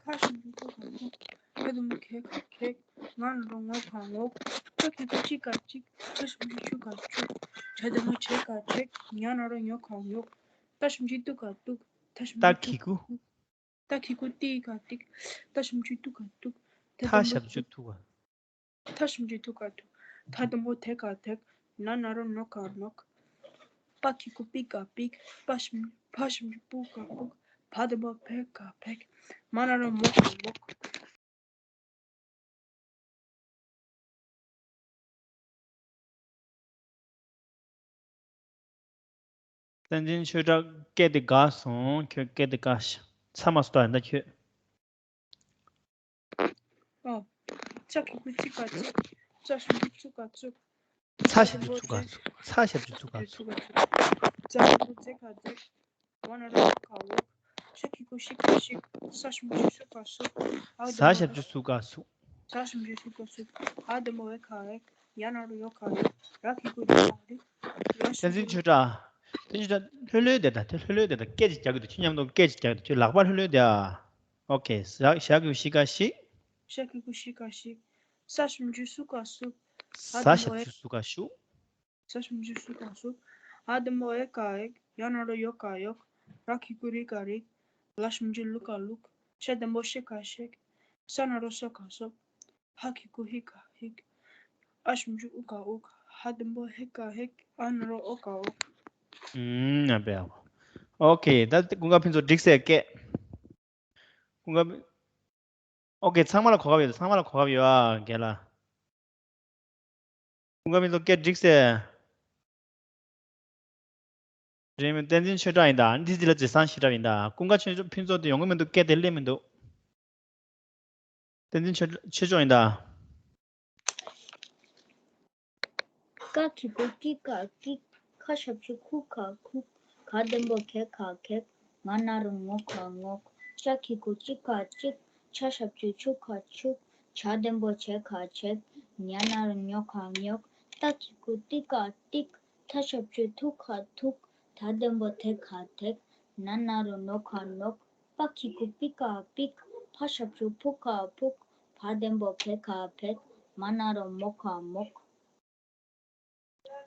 ཁ་ཞབས་ཀྱུ་ཁུ་ག་ཁུག། ཁ་འགྲེང་བུ་ཁེ་ག་ཁེག། ང་ན་རོ་ངོ་ག་ངོག། ཅ་གི་གུ་ཅི་ག་ཅིག། ཆ་ཞབས་ཀྱུ་ཆུ་ག་ཆུག། ཆ་འགྲེང་བུ་ཆེ་ག་ཆེག། ཉ་ན་རོ་ཉོ་ག་ཉོག། ཏ་ཞབས་ཀྱུ་ཏུ་ག་ཏུག། ཏ་ཞབས་ཏ་ཀྱུ་གི་གུ། ཏ་གི་གུ་ཏི་ག་ཏིག། ཏ་ཞབས་ཀྱུ་ཏུ་ག་ཏུག། ཏ་ཐ་འགྲེང་བུ་ཞབས་ཀྱུ་ཐུ་ག། ཐ་ཞབས་ཀྱུ་ཐུ་ག་ཐུག། ཐ་འགྲེང་བུ་ཐེ་ག་ཐེག། ན་ན་རོ་ནོ་ག་ནོག། པ་གི་གུ་པི་ག་པིག། པ་ཞབས། ཕ་ཞབས་ཀྱུ་པུ་ག་པུག། བ་འགྲེང་བུ་བེ་ག་བེག། མ་ན་རོ་མོ་ག་མོག། བསྟན་འཛིན་ཆོས་གྲགས་སྐད་དེ་འགག་སོང་། ཁྱོད་སྐད་དེ་འགག་ཤག། ཚར་མ་སོང་ད་ཡིན་ད་ཁྱོད། ཨོ། ཅ་གི་གུ་ཅི་ག་ཅིག། ཅ་ཞབས་ཀྱུ་ཅུ་ག་ཅུག། ཚ་ཞབས་ཀྱུ་ཚུ་ག་ཚུག། ཚ་ཞབས་ཀྱུ་ཚུ་ག་ཚུག། ཅ་གི་གུ་ཇེ་ག་ཇེག། ཝ་ན་རོ་ཝོ་ག་ཝོག། ཤ་གི་གུ་ཤི་ག་ཤིག། ས་ཞབས་ཀྱུ་ཤུ་ག་ཤུག། ཨ། ཟ་ཞབས་ཀྱུ་ཟུ་ག་ཟུག། ཟ་ཞབས་ཀྱུ་ཟུ་ག་ཟུག། འ་འགྲེང་བུ་འེ་ག་འེག། ཡ་ན་རོ་ཡོ་ག་ཡོག། ར་གི་གུ་རི་ག་རིག། ཡ། བསྟན་འཛིན་ཆོས་གྲགས། བསྟན་འཛིན་ཆོས་གྲགས་ལྷོད་ལྷོད་བསྡད་ད། དེ་ལྷོད་ལྷོད་བསྡད་ད། སྐད་ཅིག་རྒྱག་གི་འདུག། ཁྱེད་མཉམ་དུ་སྐད་ཅིག་རྒྱག་གི་འདུག། ཁྱོད་ལག་པ་ལྷོད་ལྷོད་བསྡད་ཨ། ཨོ་ཁེ། ཟ། ཞ་གི་གུ་ཤི་ག་ཤིག། ཤ་གི་གུ་ཤི་ག་ཤིག། ས་ཞབས་ཀྱུ་སུ་ག་སུག། ཟ་ཞབས་ཀྱུ་སུ་ག་ཤུག། ས་ཞབས་ཀྱུ་སུ་ག་སུག། འ་འགྲེང་བུ་འེ་ག་འེག། ཡ་ན་རོ་ཡོ་ག་ཡོག། ར་གི་གུ་རི་ག་རིག། ལ་ཞབས་ཀྱུ་ལུ་ག་ལུག། ཤ་འགྲེང་བུ་ཤི་ག་ཤིག། ས་ན་རོ་སོ་ག་སོག། ཧ་གི་གུ་ཧི་ག་ཧིག། ཨ་ཞབས་ཀྱུ་འུ་ག་འུག། འ་འགྲེང་བུ་འེ་ག་འེག། ཨ་ན་རོ་འོ་ག་འོག། ཨུམ། ཡ་པེ་ཡ། ཨོ་ཁེ། ད་ཀུན་དགའ་ཕུན་ཚོགས་འགྲིག་ཟེར་སྐད། ཀུན་དགའ། ཨོ་ཁེ། ཚང་མ་ལ་གོ་སྐབས་ཡོད། ཚང་མ་ལ་གོ་སྐབས་ཡོད་ཨ། རྒན་ལགས། ཀུན་དགའ་ཕུན་ཚོགས་སྐད་འགྲིག་ཟེར། རེད་མོད། བསྟན་འཛིན་ཆོས་གྲགས་ཡིན་ད། འདི་འདི་ལ་རྗེས་སང་ཞེ་དྲག་ཡིན་ད། ཀུན་དགའ་ཆོས་ཕུན་ཚོགས་དེ་ཡོང་གི་མི་འདུག། སྐད་དེ་སླེབས་མི་འདུག། བསྟན་འཛིན་ཆོས་ཆོས་སྐྱོང་ཡིན་ད། ཀ་གི་གུ་ཀི་ག་ཀིག། ཁ་ཞབས་ཀྱུ་ཁུ་ག་ཁུག། ག་འགྲེང་བུ་གེ་ག་གེག། ང་ན་རོ་ངོ་ག་ངོག། ཅ་གི་གུ་ཅི་ག་ཅིག། ཆ་ཞབས་ཀྱུ་ཆུ་ག་ཆུག། ཆ་འགྲེང་བུ་ཆེ་ག་ཆེག། ཉ་ན་རོ་ཉོ་ག་ཉོག། ཏ་གི་གུ་ཏི་ག་ཏིག། ཐ་ཞབས་ཀྱུ་ཐུ་ག་ཐུག། ཐ་འགྲེང་བུ་ཐེ་ག་ཐེག། ན་ན་རོ་ནོ་ག་ནོག། པ་གི་གུ་པི་ག་པིག། ཕ་ཞབས་ཀྱུ་ཕུ་ག་ཕུག། བ་འགྲེང་བུ་བེ་ག་བེག། མ་ན་རོ་མོ་ག་མོག།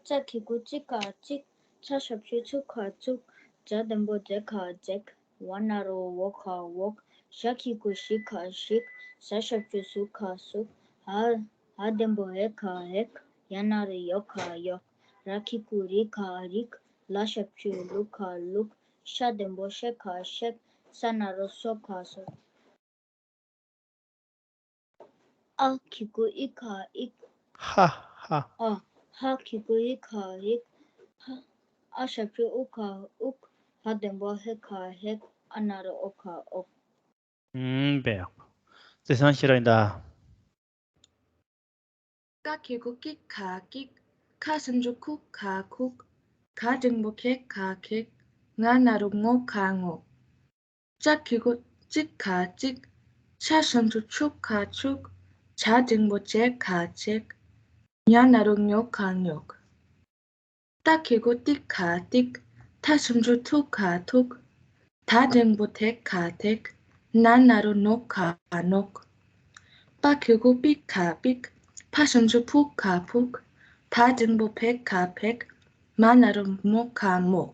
ཅ་གི་གུ་ཅི་ག་ཅིག། ཆ་ཞབས་ཀྱུ་ཆུ་ག་ཆུག། ཇ་འགྲེང་བུ་ཇེ་ག་ཇེག། ཝ་ན་རོ་ཝོ་ག་ཝོག། ཞ་གི་གུ་ཞི་ག་ཞིག། ཟ་ཞབས་ཀྱུ་ཟུ་ག་ཟུག། འ། འ་འགྲེང་བུ་འེ་ག་འེག། ཡ་ན་རོ་ཡོ་ག་ཡོག། ར་གི་གུ་རི་ག་རིག། ལ་ཞབས་ཀྱུ་ལུ་ག་ལུག། ཤ་འགྲེང་བུ་ཤེ་ག་ཤེག། ས་ན་རོ་སོ་ག་སོག། ཨ་གི་གུ་ཨི་ག་ཨིག། ཧ་ཧ། ཨ། ཧ་གི་གུ་ཧི་ག་ཧིག། ཧ། འ་ཞབས་ཀྱུ་འུ་ག་འུག། འ་འགྲེང་བུ་ཧེ་ག་ཧེག། འ་ན་རོ་འོ་ག་འོག། ཨུམ། དཔེ་ཡག་པོ། བརྩེ་སེམས་ཞེ་དྲག་ཡིན་ད། ཀ་གི་གུ་ཀི་ག་ཀིག། ཁ་ཞབས་ཀྱུ་ཁུ་ག་ཁུག། ག་འགྲེང་བུ་ཁེ་ག་ཁེག། ང་ན་རོ་ངོ་ག་ངོག། ཅ་གི་གུ་ཅི་ག་ཅིག། ཆ་ཞབས་ཀྱུ་ཆུ་ག་ཆུག། ཇ་འགྲེང་བུ་ཇེ་ག་ཇེག། ཉ་ན་རོ་ཉོ་ག་ཉོག། ཏ་གི་གུ་ཏི་ག་ཏིག། ཐ་ཞབས་ཀྱུ་ཐུ་ག་ཐུག། ད་འགྲེང་བུ་དེ་ག་དེག། ན་ན་རོ་ནོ་ག་ནོག། པ་གི་གུ་པི་ག་པིག། ཕ་ཞབས་ཀྱུ་ཕུ་ག་ཕུག། ཕ་འགྲེང་བུ་ཕེ་ག་ཕེག། མ་ན་རོ་མོ་ག་མོག།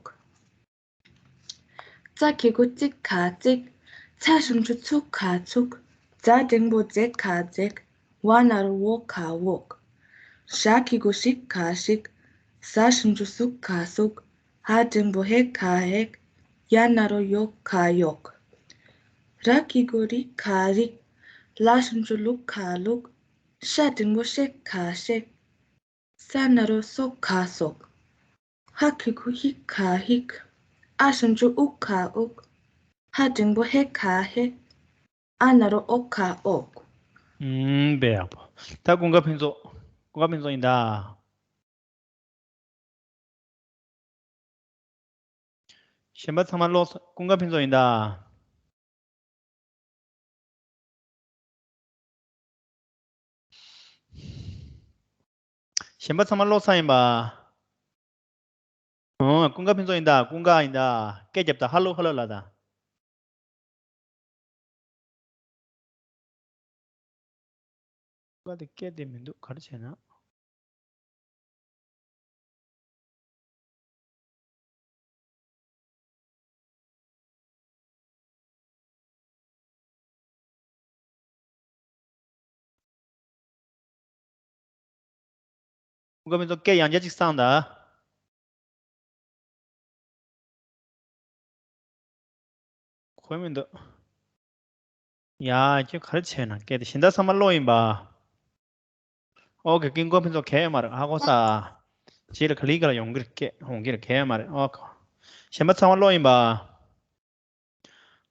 ཙ་གི་གུ་ཙི་ག་ཙིག། ཚ་ཞབས་ཀྱུ་ཚུ་ག་ཚུག། ཛ་འགྲེང་བུ་ཛེ་ག་ཛེག། ཝ་ན་རོ་ཝོ་ག་ཝོག། ཞ་གི་གུ་ཞི་ག་ཞིག། ཟ་ཞབས་ཀྱུ་ཟུ་ག་ཟུག། ཧ་འགྲེང་བུ་ཧེ་ག་ཧེག། ཡ་ན་རོ་ཡོ་ག་ཡོག། ར་གི་གུ་རི་ག་རིག། ལ་ཞབས་ཀྱུ་ལུ་ག་ལུག། ཤ་འགྲེང་བུ་ཤེ་ག་ཤེག། ས་ན་རོ་སོ་ག་སོག། ཧ་གི་གུ་ཧི་ག་ཧིག། ཨ་ཞབས་ཀྱུ་ཨུ་ག་ཨུག། ཧ་འགྲེང་བུ་ཧེ་ག་ཧེག། ཨ་ན་རོ་ཨོ་ག་ཨོག། ཨུམ། དཔེ་ཡག་པོ། ད་ཀུན་དགའ་ཕུན་ཚོགས། ཀུན་དགའ་ཕུན་ཚོགས་ཡིན་ད། གཞན་པ་ཚང་མ་ཀློག་ས། ཀུན་དགའ་ཕུན་ཚོགས་ཡིན་ད། གཞན་པ་ཚང་མ་ཀློག་ཚར་ཡིན་པ། ཨོ། ཀུན་དགའ་ཕུན་ཚོགས་ཡིན་ད། ཀུན་དགའ་ཡིན་ད། སྐད་རྒྱབ་ད། ཧ་ལོ་ཧ་ལོ་ལབ་ད། ཀ་དེ་སྐད་དེ་མི་འདུག་ག་རེ་བྱས་ན། ཀུན་དགའ་ཕུན་ཚོགས་སྐད་ཡང་བསྐྱར་ཅིག་གསང་དང་། གོ་མི་འདུག་ཡ། ཁྱོད་ག་རེ་བྱས་ན་སྐད་དེ། གཞན་དག་ཚང་མ་ཀློག་ཡིན་པ། ཨོ་ཁེ། ཀུན་དགའ་ཕུན་ཚོགས་གལ་ཡོད་མ་རེད། ཧ་གོ་ས། རྗེས་ལ་ག་ལེ་ག་ལེ་ཡོང་གི་རེད། སྐད་ཡོང་གི་རེད། གལ་ཡོད་མ་རེད། ཨོ་ཁེ། གཞན་པ་ཚང་མ་ཀློག་ཡིན་པ།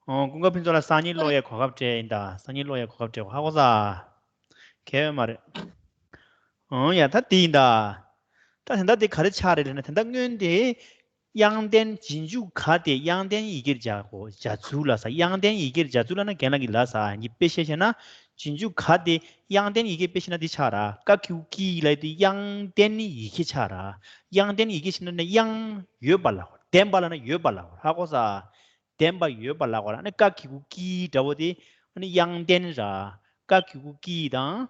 ཨོ། ཀུན་དགའ་ཕུན་ཚོགས་ལ་སང་ཉིན་ཀློག་ཡའི་གོ་སྐབས་སྤྲད་ཡིན་ད། སང་ཉིན་ཀློག་ཡའི་གོ་སྐབས་སྤྲད། ཧ་གོ་ས། གལ་ཡོད་མ་རེད། ཨོ་ཡ། ད་དེ་ཡིན་ད། ད་དེ་འདྲ་དེ་ག་རེ་ཆགས་རེད་ལབ་ན། དེ་འདྲ་སྔོན་དེ་དབྱངས་ལྡན། རྗེས་འཇུག་ག་དེ་དབྱངས་ལྡན་ཡི་གེར་སྦྱར་དགོས། སྦྱར་ཚུལ་ལབ་ས། དབྱངས་ལྡན་ཡི་གེར་སྦྱར་ཚུལ་ལབ་ན། རྒན་ལགས་ཀྱིས་ལབ་ས་ཡིན། དཔེ་བཤད་བཤད་ན། རྗེས་འཇུག་ག་དེ་དབྱངས་ལྡན་ཡི་གེ། དཔེ་བཤད་ན་འདི་ཆགས་ར། ཀ་གི་གུ་ཀི་ལབ་དེ་དབྱངས་ལྡན་ཡི་གེ་ཆགས་ར། དབྱངས་ལྡན་ཡི་གེ་ཆགས་ན་ནི་དབྱངས་ཡོད་པ་ལབ་དགོས། ལྡན་པ་ལབ་ན་ཡོད་པ་ལབ་དགོས། ཧ་གོ་ས། ལྡན་པ་ཡོད་པ་ལབ་དགོས་ར། ཨ་ནི་ཀ་གི་གུ་ཀི་འདྲ་བོ་དེ་ཨ་ནི་དབྱངས་ལྡན་ར། ཀ་གི་གུ་ཀི་དང་།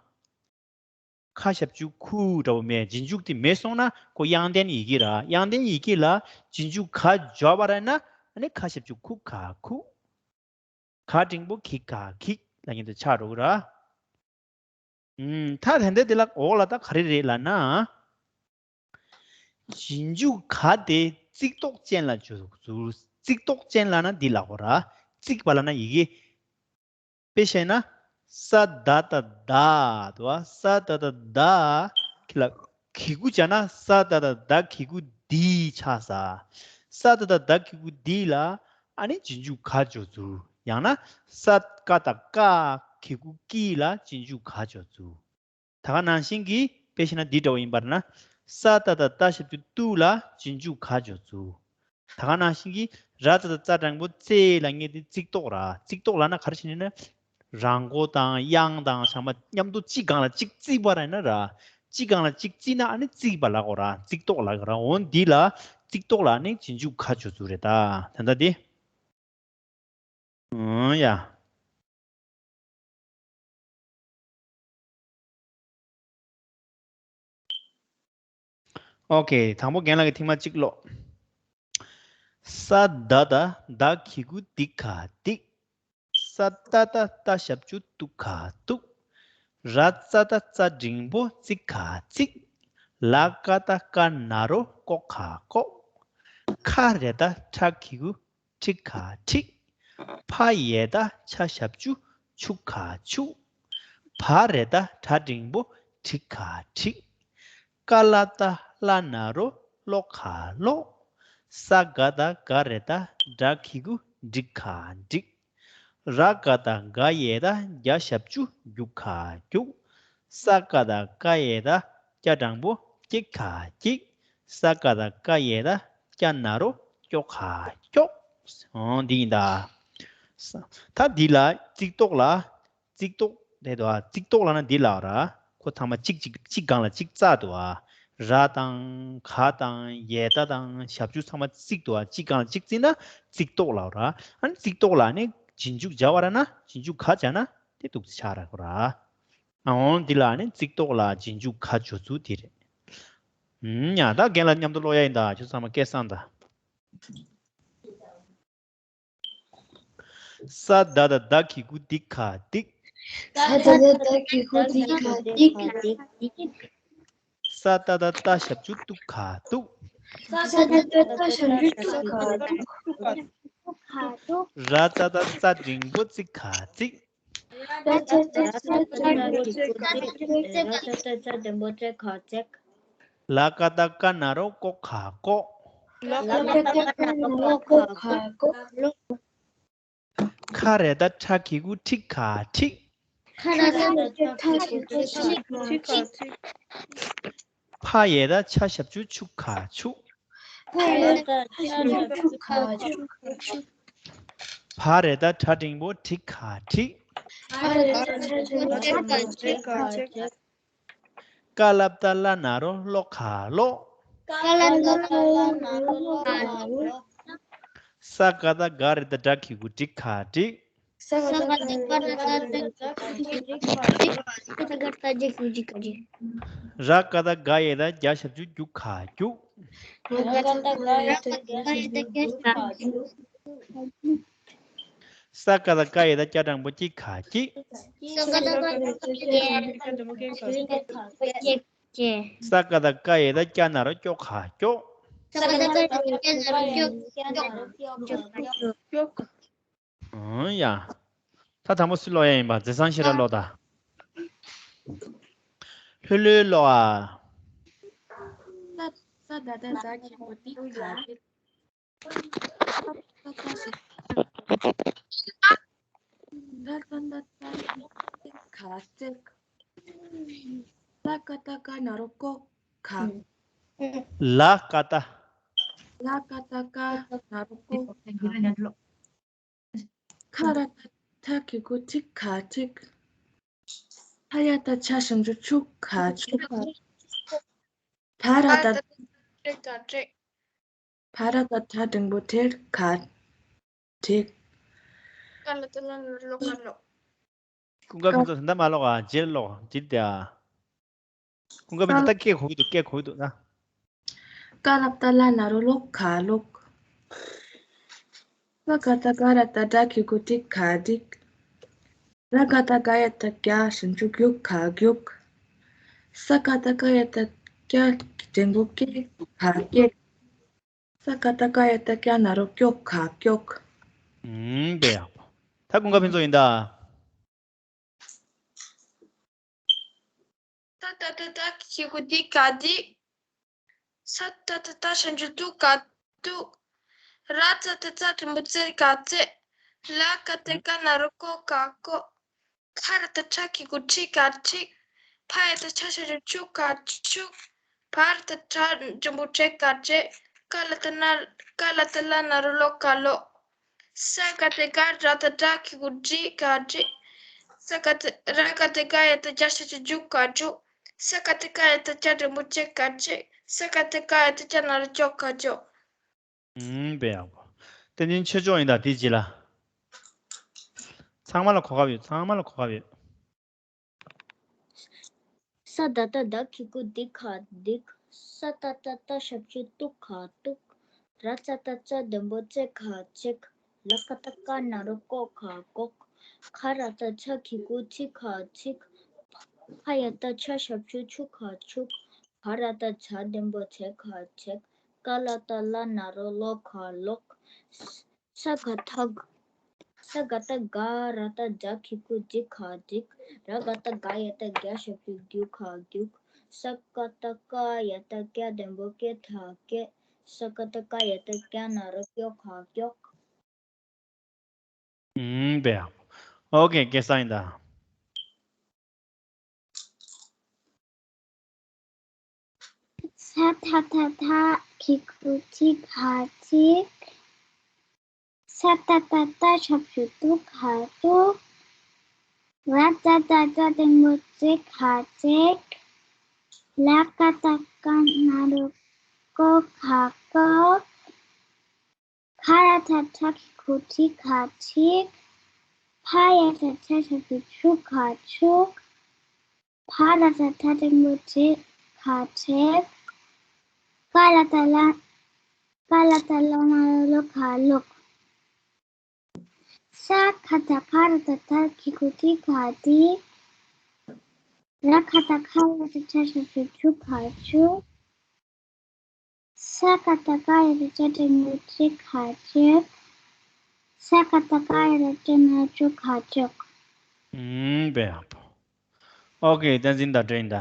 ཁ་ཞབས་ཀྱུ་ཁུ་འདྲ་བོ་མེད། རྗེས་འཇུག་དེ་མེད་སོང་ན་ཁོ་དབྱངས་ལྡན་ཡི་གེ་ར། དབྱངས་ལྡན་ཡི་གེ་ལ་རྗེས་འཇུག་ག་སྦྱར་བ་ར་ན། ཨ་ནི་ཁ་ཞབས་ཀྱུ་ཁུ་ག་ཁུག། ག་འགྲེང་བུ་གི་ག་གིག་ལབ་མཁན་དེ་ཆགས་འགྲོ་གི་ར། ཨུམ། ད་དེ་འདྲ་དེ་ལ་འོག་ལ་ད་ག་རེ་རེད་ལབ་ན། རྗེས་འཇུག་ག་དེ་ཙིག་ཏོག་ཅན་ལ་འཇུག་ཚུལ། ཙིག་ཏོག་ཅན་ལབ་ན་འདི་ལབ་དགོས་ར། ཙིག་པ་ལབ་ན་ཡི་གེ། དཔེ་བཤད་ན། ས་ད་བཏགས་སྡ་འདུག་བ། ས་ད་བཏགས་སྡ། ཁི་ལ་གི་གུ་སྦྱར་ན་ས་ད་བཏགས་སྡ་གི་གུ་སྡིག་ཆགས་ས། ས་ད་བཏགས་སྡ་གི་གུ་སྡིག་ལ་ཨ་ནི་རྗེས་འཇུག་ག་སྦྱོར་ཚུལ། ཡང་ན་ས་ཀ་བཏགས་སྐ་གི་གུ་སྐྱི་ལ་རྗེས་འཇུག་ག་སྦྱོར་ཚུལ། ད་ག་ནང་བཞིན་གྱི་དཔེ་བཤད་ན་འདི་འདྲ་བོ་ཡིན་པར་ན། ས་ད་བཏགས་སྟ་ཞབས་ཀྱུ་སྟུ་ལ་རྗེས་འཇུག་ག་སྦྱོར་ཚུལ། ད་ག་ནང་བཞིན་གྱི་ར་ཙ་བཏགས་རྩ་འགྲེང་བུ་རྩེ་ལབ་མཁན་དེ་ཙིག་ཏོག་ར། ཙིག་ཏོག་ལབ་ན་ག་རེ་བྱས་ནས་ན། ར་མགོ་དང་དབྱངས་དང་ཚང་མ་མཉམ་དུ་གཅིག་སྒང་ལ་གཅིག་བརྩིས་པ་ར་ཡིན་ན་ར། གཅིག་སྒང་ལ་གཅིག་བརྩིས་ན་ཨ་ནི་བརྩིས་པ་ལབ་དགོས་ར། ཙིག་ཏོག་ལབ་དགོས་ར། འོ་འདི་ལ་ཙིག་ཏོག་ལབ་ནི་རྗེས་འཇུག་ག་སྦྱོར་ཚུལ་རེད་ད། ད་ལྟ་འདི། ཨང་ཡ། ཨོ་ཁེ། དང་པོ་རྒན་ལགས་ཀྱིས་ཐེངས་མ་གཅིག་ཀློག། ས་ད་བཏགས་སྡ་གི་གུ་སྡི་ག་སྡིག། ས་ཏ་བཏགས་སྟ་ཞབས་ཀྱུ་སྟུ་ག་སྡུག། ར་ཙ་བཏགས་རྩ་འགྲེང་བུ་རྩི་ག་རྩིག། ལ་ཀ་བཏགས་ཀ་ན་རོ་ཀོ་ག་ཀོག། ཁ་ར་བཏགས་ཁྲ་གི་གུ་ཁྲི་ག་ཁྲིག། ཕ་ཡ་བཏགས་ཕྱ་ཞབས་ཀྱུ་ཕྱུ་ག་ཕྱུག། བ་ར་བཏགས་བྲ་འགྲེང་བུ་བྲི་ག་བྲིག། ཀ་ལ་བཏགས་ཀླ་ན་རོ་ཀློ་ག་ཀློག། ས་ག་བཏགས་སྒ་ར་བཏགས་སྒྲ་གི་གུ་སྒྲི་ག་སྒྲིག། ར་ག་བཏགས་རྒ་ཡ་བཏགས་རྒྱ་ཞབས་ཀྱུ་རྒྱུ་ག་རྒྱུག། ས་ཀ་བཏགས་སྐ་ཡ་བཏགས་སྐྱ་འགྲེང་བུ་སྐྱི་ག་སྐྱིག། ས་ཀ་བཏགས་ཀ་ཡ་བཏགས་སྐྱ་ན་རོ་སྐྱོ་ག་སྐྱོག། འོ་འདི་ཡིན་ད། ས། ད་འདི་ལ་ཙིག་ཏོག་ལ། ཙིག་ཏོག་རེད་དོ། ཙིག་ཏོག་ལབ་ན་འདི་ལ་ར། ཁོ་ཚང་མ་གཅིག་གཅིག་གཅིག་སྒང་ལ་གཅིག་བཙགས་འདུག་ཨ། ར་དང་ག་དང་ཡ་བཏགས་དང་ཞབས་ཀྱུ་ཚང་མ་བརྩིགས་འདུག་ཨ། གཅིག་སྒང་ལ་གཅིག་བརྩིགས་ན་ཙིག་ཏོག་ལབ་ར། ཨ་ནི་ཙིག་ཏོག་ལ་ནི་ རྗེས་འཇུག་སྦྱར་བ་ར་ན་རྗེས་འཇུག་ག་སྦྱར་ན་དེ་འདུག་སེ་ཆགས་ར་གོ་ར། ཨ་འོང་འདི་ལ་ནི་ཚིག་ཐོག་ལ་རྗེས་འཇུག་ག་སྦྱོར་ཚུལ་དེ་རེད། ཨུམ་ཡ་ད་རྒན་ལགས་མཉམ་དུ་ཀློག་ཡ་ཡིན་ད། ཁྱོད་ཚང་མ་སྐད་བསྲང་ད། ས་ད་བཏགས་སྡ་གི་གུ་སྡིག་ག་སྡིག་ས་ད་བཏགས་སྡ་གི་གུ་སྡིག་ག་སྡིག་ས་ཏ་བཏགས་སྟ་ཞབས་ཀྱུ་སྟུ་ག་སྟུག་ས་ཏ་བཏགས་སྟ་ཞབས་ཀྱུ་སྟུ་ག་སྟུག་ར་ཙ་བཏགས་ཙ་འགྲེང་བུ་ཙི་ག་ཙིག་ར་ཙ་བཏགས་ཙ་འགྲེང་བུ་ཙི་ག་ཙིག་ལ་ཀ་བཏགས་ཀ་ན་རོ་ཀོ་ག་ཀོག་ལ་ཀ་བཏགས་ཀ་ན་རོ་ཀོ་ག་ཀོག་ཁ་ར་བཏགས་ཁྲ་གི་གུ་ཁྲི་ག་ཁྲིག་ཁ་ར་བཏགས་ཁྲ་གི་གུ་ཁྲི་ག་ཁྲིག་ཕ་ཡ་བཏགས་ཕྱ་ཞབས་ཀྱུ་ཕྱུ་ག་ཕྱུག་ཕ་ཡ་བཏགས་ཕྱ་ཞབས་ཀྱུ་ཕྱུ་ག་ཕྱུག་བ་ར་བཏགས་བྲ་འགྲེང་བུ་བྲི་ག་བྲིག་བ་ར་བཏགས་བྲ་འགྲེང་བུ་བྲི་ག་བྲིག་ཀ་ལ་བཏགས་ཀླ་ན་རོ་ཀློ་ག་ཀློག་ཀ་ལ་བཏགས་ཀླ་ན་རོ་ཀློ་ག་ཀློག་ས་ག་བཏགས་སྒ་ར་བཏགས་སྒྲ་གི་གུ་སྒྲི་ག་སྒྲིག་ས་ག་བཏགས་སྒ་ར་བཏགས་སྒྲ་གི་གུ་སྒྲི་ག་སྒྲིག་ས་ག་བཏགས་སྒ་ར་བཏགས་སྒྲ་གི་གུ་སྒྲི་ག་སྒྲིག་ར་ག་བཏགས་སྒ་ཡ་བཏགས་སྒྱ་ཞབས་ཀྱུ་སྒྱུ་ག་སྒྱུག་ར་ག་བཏགས་སྒ་ཡ་བཏགས་སྒྱ་ཞབས་ཀྱུ་སྒྱུ་ག་སྒྱུག་ས་ག་བཏགས་སྐ་ཡ་བཏགས་སྐྱ་འགྲེང་བུ་སྐྱི་ག་སྐྱིག་ས་ག་བཏགས་སྐ་ཡ་བཏགས་སྐྱ་འགྲེང་བུ་སྐྱི་ག་སྐྱིག་ས་ག་བཏགས་སྐ་ཡ་བཏགས་སྐྱ་ན་རོ་སྐྱོ་ག་སྐྱོག་ས་ག་བཏགས་སྐ་ཡ་བཏགས་སྐྱ་ན་རོ་སྐྱོ་ག་སྐྱོག་ཨང་ཡ། ད་དང་པོ་སུས་ཀློག་ཡ་ཡིན་པ། མཛེས་བཟང་ཤེས་རབ་ཀློག་ད། ལྷོད་ལྷོད་ཀློག་ཨ། ས་ས་ད་བཏགས་སྡ་གི་གུ་སྡི་ག་སྡིག་ས་ད་བཏགས་སྡ་ཞབས་ཀྱུ་སྡ། ད་ད་ད་ད་ད་ག་སྡིག་ས་ག་བཏགས་སྐ་ན་རོ་སྐོ་ག་ལ་ཀ་བཏགས། ལ་ཀ་བཏགས་སྐ་ན་རོ་སྐོ་ག་ཁ་ར་བཏགས་ཁྲ་གི་གུ་ཁྲིག་ག་ཁྲིག་ཕ་ཡ་བཏགས་ཕྱ་ཞབས་ཀྱུ་ཕྱུ་ག་ཕྱུག་བ་ར་བཏགས་བྲ་འགྲེང་བུ་བྲེ་ག་བྲེག་ཀ་ལ་བཏགས་ཀླ་ན་རོ་ཀློ་ག་ཀློག་ཀུན་དགའ་ཕུན་ཚོགས་ད་མ་ཀློག་ཨ། རྗེས་ཀློག་རྗེས་དེ་ཨ། ཀུན་དགའ་ཕུན་ཚོགས་ད་སྐད་གོ་གི་འདུག་སྐད་གོ་གི་འདུག་ན། ཀ་ལ་བཏགས་ཀླ་ན་རོ་ཀློ་ག་ཀློག་ས་ག་བཏགས་སྒ་ར་བཏགས་སྒྲ་གི་གུ་སྒྲི་ག་སྒྲིག་ར་ག་བཏགས་སྒ་ཡ་བཏགས་སྒྱ་ཞབས་ཀྱུ་སྒྱུ་ག་སྒྱུག་ས་ག་བཏགས་སྐ་ཡ་བཏགས་སྐྱ་འགྲེང་བུ་སྐྱེ་ག་སྐྱེག་ས་ག་བཏགས་སྐ་ཡ་བཏགས་སྐྱ་ན་རོ་སྐྱོ་ག་སྐྱོག་ཨུམ་དཔེ་ཡག་པོ། ད་ཀུན་དགའ་ཕུན་ཚོགས་ཡིན་ད། ད་ད་ད་ད་གི་གུ་སྡི་ག་སྡིག་ས་ཏ་བཏགས་སྟ་ཞབས་ཀྱུ་སྟུ་ག་སྟུག་ར་ཙ་བཏགས་རྩ་འགྲེང་བུ་རྩེ་ག་རྩེག་ལ་ཀ་བཏགས་ཀ་ན་རོ་ཀོ་ག་ཀོག་ཁ་ར་བཏགས་ཁྲ་གི་གུ་ཁྲི་ག་ཁྲིག་ཕ་ཡ་བཏགས་ཕྱ་ཞབས་ཀྱུ་ཕྱུ་ག་ཕྱུག་བ་ར་བཏགས་བྲ་འགྲེང་བུ་བྲེ་ག་བྲེག་ཀ་ལ་བཏགས་ན་ཀ་ལ་བཏགས་ཀླ་ན་རོ་ཀློ་ག་ཀློག་ས་ག་བཏགས་སྒ་ར་བཏགས་སྒྲ་གི་གུ་སྒྲི་ག་སྒྲིག་ས་ག་བཏགས་ར་ག་བཏགས་སྒ་ཡ་བཏགས་སྒྱ་ཞབས་ཀྱུ་སྒྱུ་ག་སྒྱུག་ས་ག་བཏགས་སྐ་ཡ་བཏགས་སྐྱ་འགྲེང་བུ་སྐྱེ་ག་སྐྱེག་ས་ག་བཏགས་སྐ་ཡ་བཏགས་སྐྱ་ན་རོ་སྐྱོ་ག་སྐྱོག་ཨུམ་དཔེ་ཡག་པོ། བསྟན་འཛིན་ཆོས་སྐྱོང་ཡིན་ད་དེའི་རྗེས་ལ། ཚང་མ་ལ་གོ་སྐབས་ཡོད། ཚང་མ་ལ་གོ་སྐབས་ཡོད། ས་ད་བཏགས་སྡ་གི་གུ་སྡི་ག་སྡིག་ས་ཏ་བཏགས་སྟ་ཞབས་ཀྱུ་སྟུ་ག་སྟུག་ར་ཙ་བཏགས་རྩ་འགྲེང་བུ་རྩེ་ག་རྩེག་ལ་ཀ་བཏགས་ཀ་ན་རོ་ཀོ་ག་ཀོག་ཁ་ར་བཏགས་ཁྲ་གི་གུ་ཁྲི་ག་ཁྲིག་ཕ་ཡ་བཏགས་ཕྱ་ཞབས་ཀྱུ་ཕྱུ་ག་ཕྱུག་བ་ར་བཏགས་བྱ་འགྲེང་བུ་བྱེ་ག་བྱེག་ཀ་ལ་བཏགས་ཀླ་ན་རོ་ཀློ་ག་ཀློག་ས་ག་བཏགས་ས་ག་བཏགས་སྒ་ར་བཏགས་སྒྲ་གི་གུ་སྒྲི་ག་སྒྲིག་ར་ག་བཏགས་སྒ་ཡ་བཏགས་སྒྱ་ཞབས་ཀྱུ་སྒྱུ་ག་སྒྱུག་ས་ཀ་བཏགས་སྐ་ཡ་བཏགས་སྐྱ་འགྲེང་བུ་སྐྱེ་ག་སྐྱེག་ས་ཀ་བཏགས་སྐ་ཡ་བཏགས་སྐྱ་ན་རོ་སྐྱོ་ག་སྐྱོག་ཨུམ་དཔེ་ཡག་པོ། ཨོ་ཀེ། སྐལ་བཟང་ཡིན་ད། ས་ཐ་བཏགས་ཐྲ་གི་གུ་ཐྲི་ག་ཐྲིག་ས་ཏ་བཏགས་སྟ་ཞབས་ཀྱུ་སྟུ་ག་སྟུག་ར་ཙ་བཏགས་རྩ་འགྲེང་བུ་རྩེ་ག་རྩེག་ལ་ཀ་བཏགས་ཀ་ན་རོ་ཀོ་ག་ཀོག་ཁ་ར་བཏགས་ཁྲ་གི་གུ་ཁྲི་ག་ཁྲིག་ཕ་ཡ་བཏགས་ཕྱ་ཞབས་ཀྱུ་ཕྱུ་ག་ཕྱུག། བ་ར་བཏགས་བྲ་འགྲེང་བུ་བྲེ་ག་བྲེག། ཀ་ལ་བཏགས་ཀླ། ཀ་ལ་བཏགས་ཀླ་ན་རོ་ཀློ་ག་ཀློག། ས་ག་བཏགས་སྒ་ར་བཏགས་སྒྲ་གི་གུ་སྒྲི་ག་སྒྲིག། ར་ག་བཏགས་སྒ་ཡ་བཏགས་སྒྲ་ཞབས་ཀྱུ་སྒྲུ་ག་སྒྲུག། ས་ག་བཏགས་སྒ་ཡ་བཏགས་སྒྲ་འགྲེང་བུ་སྒྲེ་ག་སྒྲེག། ས་ག་བཏགས་སྒ་ཡ་བཏགས་སྒ་ན་རོ་སྐྱོ་ག་སྐྱོག། ཨུམ། དཔེ་ཡག་པོ། ཨོ་ཀེ། བསྟན་འཛིན་དང་འདྲ་ཡིན་ད།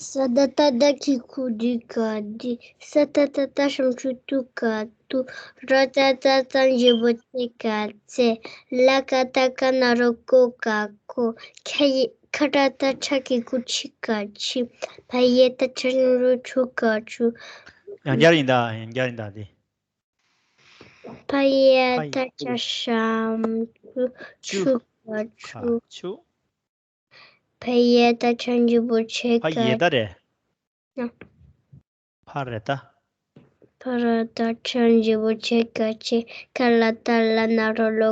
ས་ད་བཏགས་སྡ་གི་གུ་སྡིག་ག་སྡིག། ས་ཏ་བཏགས་སྟ་ཞབས་ཀྱུ་སྟུ་ག་སྟུག། ར་ཏ་བཏགས་རྟ་འགྲེང་བུ་རྩེ་ག་རྩེག། ལ་ཀ་བཏགས་ཀ་ན་རོ་ཀོ་ག་ཀོག། ཁ་ཡི་ཁ་ར་བཏགས་ཁྲ་གི་གུ་ཁྲི་ག་ཁྲིག། བ་ཡ་བཏགས་ཕྱ་ཞབས་ཀྱུ་ཕྱུ་ག་ཕྱུག། ཡང་བསྐྱར་ཡིན་ད། ཡང་བསྐྱར་ཡིན་ད་དེ། བ་ཡ་བཏགས་ཕྱ་ཞབས་ཀྱུ་ཕྱུ་ག་ཕྱུག། ཕྱུག། བ་ཡ་བཏགས་ཕྱ་འགྲེང་བུ་ཕྱེ་ག་ཕ་ཡ་བཏགས་རེད། ན། ཕ་ར་བཏགས། ཕ་ར་བཏགས་ཕྱ་འགྲེང་བུ་ཕྱེ་ག་ཕྱེག། ཁ་ལ་བཏགས་ཀླ་ན་རོ་ཀློ་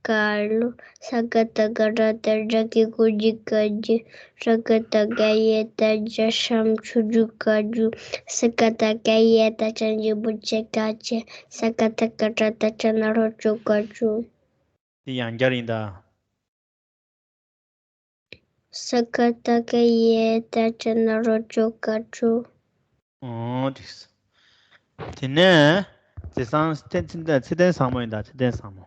ག་ཀློག། ས་ག་བཏགས་སྒ་ར་བཏགས་སྒྲ་གི་གུ་སྒྲི་ག་སྒྲིག། ར་ག་བཏགས་རྒ་ཡ་བཏགས་རྒྱ་ཞབས་ཀྱུ་རྒྱུ་ག་སྒྲུག། ས་ག་བཏགས་རྒ་ཡ་བཏགས་ཕྱ་འགྲེང་བུ་ཕྱེ་ག་ཕྱེག། ས་ག་བཏགས་སྒ་ར་བཏགས་སྒྲ་ན་རོ་སྒྲོ་ག་སྒྲུག། དེ་ཡང་བསྐྱར་ཡིན་ད། ས་ག་བཏགས་སྒ་ཡ་བཏགས་སྒྲ་ན་རོ་སྒྲོ་ག་སྒྲུག། ཨོ་འགྲིག་སོང་། དེ་ནས་དེང་སང་ཚེ་ཚེ་ཚེ་བརྟན་བཟང་མོ་ཡིན་ད། ཚེ་བརྟན་བཟང་མོ།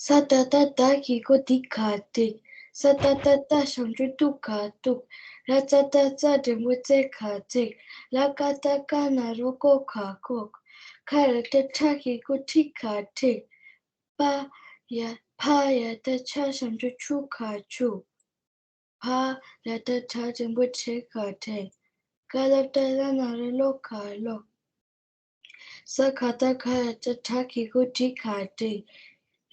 ས་ད་བཏགས་སྡ་གི་གུ་སྡི་ག་སྡིག། ས་ཏ་བཏགས་སྟ་ཞབས་ཀྱུ་སྟུ་ག་སྟུག། ར་ཙ་བཏགས་རྩ་འགྲེང་བུ་རྩེ་ག་རྩེག། ལ་ཀ་བཏགས་ཀ་ན་རོ་ཀོ་ག་ཀོག། ཁ་ར་བཏགས་ཁྲ་གི་གུ་ཁྲི་ག་ཁྲིག། པ་ཡ། ཕ་ཡ་བཏགས་ཕྱ་ཞབས་ཀྱུ་ཕྱུ་ག་ཕྱུག། བ་ར་བཏགས་བྲ་འགྲེང་བུ་བྲེ་ག་བྲེག། ཀ་ལ་བཏགས་ཀླ་ན་རོ་ཀློ་ག་ཀློག། ས་ག་བཏགས་སྒ་ཡ་བཏགས་སྒྲ་གི་གུ་སྒྲི་ག་སྒྲིག།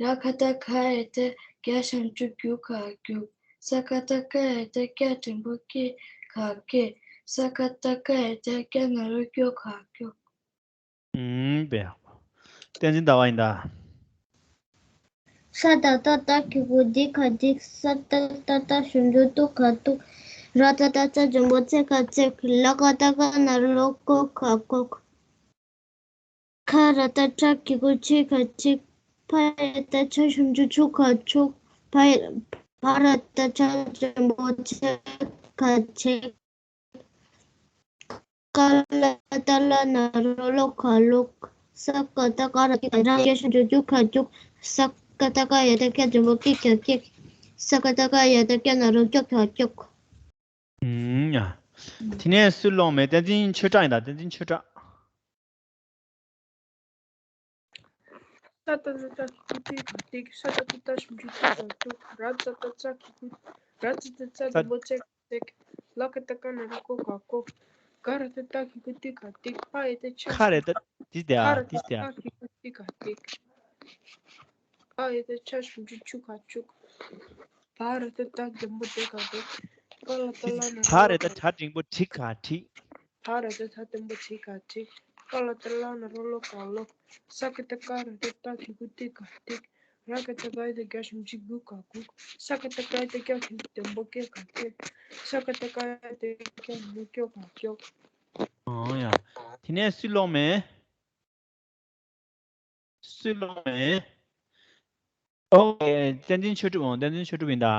ར་ག་བཏགས་རྒ་ཡ་བཏགས་རྒྱ་ཞབས་ཀྱུ་རྒྱུ་ག་རྒྱུག། ས་ག་བཏགས་སྐ་ཡ་བཏགས་སྐྱ་འགྲེང་བུ་སྐྱེ་ག་སྐྱེག། ས་ག་བཏགས་ཀ་ཡ་བཏགས་སྐྱ་ན་རོ་སྐྱོ་ག་སྐྱོག། ཨུམ། དཔེ་ཡག་པོ། བསྟན་འཛིན་ཟླ་བ་ཡིན་ད། ས་ད་བཏགས་སྟ་གི་གུ་སྟི་ག་སྟིག། ས་ཏ་བཏགས་སྟ་ཞབས་ཀྱུ་སྟུ་ག་སྟུག། ར་ཙ་བཏགས་རྩ་འགྲེང་བུ་རྩེ་ག་རྩེག། ལ་ཀ་བཏགས་ཀ་ན་རོ་ཀློ་ཀོ་ག་ཀོག། ཁ་ར་བཏགས་ཁྲ་གི་གུ་ཁྲི་ག་ཁྲིག། ཕ་ཡ་བཏགས་ཕྱ་ཞབས་ཀྱུ་ཕྱུ་ག་ཕྱུག། ཕ་ཡ། བ་ར་བཏགས་བྲ་འགྲེང་བུ་བྲེ་ག་བྲེག། ཀ་ལ་བཏགས་ཀླ་ན་རོ་ཀློ་ག་ཀློག། ས་ག་བཏགས་སྒ་ར་བཏགས་སྒྲ་རྒྱ་ཞབས་ཀྱུ་རྒྱུ་ག་རྒྱུག། ས་ག་བཏགས་སྐ་ཡ་བཏགས་སྐྱ་འགྲེང་བུ་སྐྱེ་ག་སྐྱེག། ས་ག་བཏགས་ཀ་ཡ་བཏགས་སྐྱ་ན་རོ་སྐྱོ་ག་སྐྱོག། ཨུམ། ཡ། དེ་ནས་སུ་ཀློག་མེད། བསྟན་འཛིན་ཆོས་གྲགས་ཡིན་ད། བསྟན་འཛིན་ཆོས་གྲགས། ས་ཏ་བཏགས་སྟ་གི་གུ་སྟི་ག་སྟིག། ས་ཏ་བཏགས་སྟ་ཞབས་ཀྱུ་སྟུ་ག་སྟུག། ར་ཙ་བཏགས་རྩ་གི་གུ། ར་ཙ་བཏགས་རྩ་འགྲེང་བུ་རྩེ་ག་རྩེག། ལ་ཀ་བཏགས་ཀ་ན་རོ་ཀློ་ག་ཀློག། ག་ར་བཏགས་གྲ་གི་གུ་ཏི་ག་ཏིག། ཕ་ཡ་བཏགས་ཕྱ། ཁ་ར་བཏགས་དེ་དེ་ཨ་དེ་དེ་ཨ། ཁ་ར་བཏགས་ཁྲ་གི་གུ་ཏི་ག་ཏིག། བ་ཡ་བཏགས་བྱ་ཞབས་ཀྱུ་བྱུ་ག་བྱུག། བ་ར་བཏགས་བཏགས་འགྲེང་བུ་བཏགས་ག་བཏགས། ཀ་ལ་བཏགས་ཀླ་ན་རོ་ཀློ་ག་ཀློག། བ་ར་བཏགས་བྲ་འགྲེང་བུ་བྲི་ག་བྲིག། ཕ་ར་བཏགས་ཕ་འགྲེང་བུ་ཕྱི་ག་ཕྱིག། ཀ་ལ་བཏགས་ཀླ་ན་རོ་ཀློ་ག་ཀློག། ས་ག་བཏགས་སྐ་ར་བཏགས་སྐྱ་གི་གུ་སྐྱི་ག་སྐྱིག། ར་ག་བཏགས་རྒ་ཡ་བཏགས་རྒྱ་ཞབས་ཀྱུ་སྐྱུ་ག་སྐྱུག། ས་ག་བཏགས་སྐ་ཡ་བཏགས་སྐྱ་གི་གུ་སྐྱ་འགྲེང་བུ་སྐྱེ་ག་སྐྱེག། ས་ག་བཏགས་སྐ་ཡ་བཏགས་སྐྱ་འགྲེང་བུ་སྐྱོ་ག་སྐྱོག། ཨོ་ཡ། དེ་ནས་སུས་ཀློག་མེད། སུས་ཀློག་མེད། ཨོ། བསྟན་འཛིན་ཆོས་གྲུབ། འོང་། བསྟན་འཛིན་ཆོས་གྲུབ་ཡིན་ད།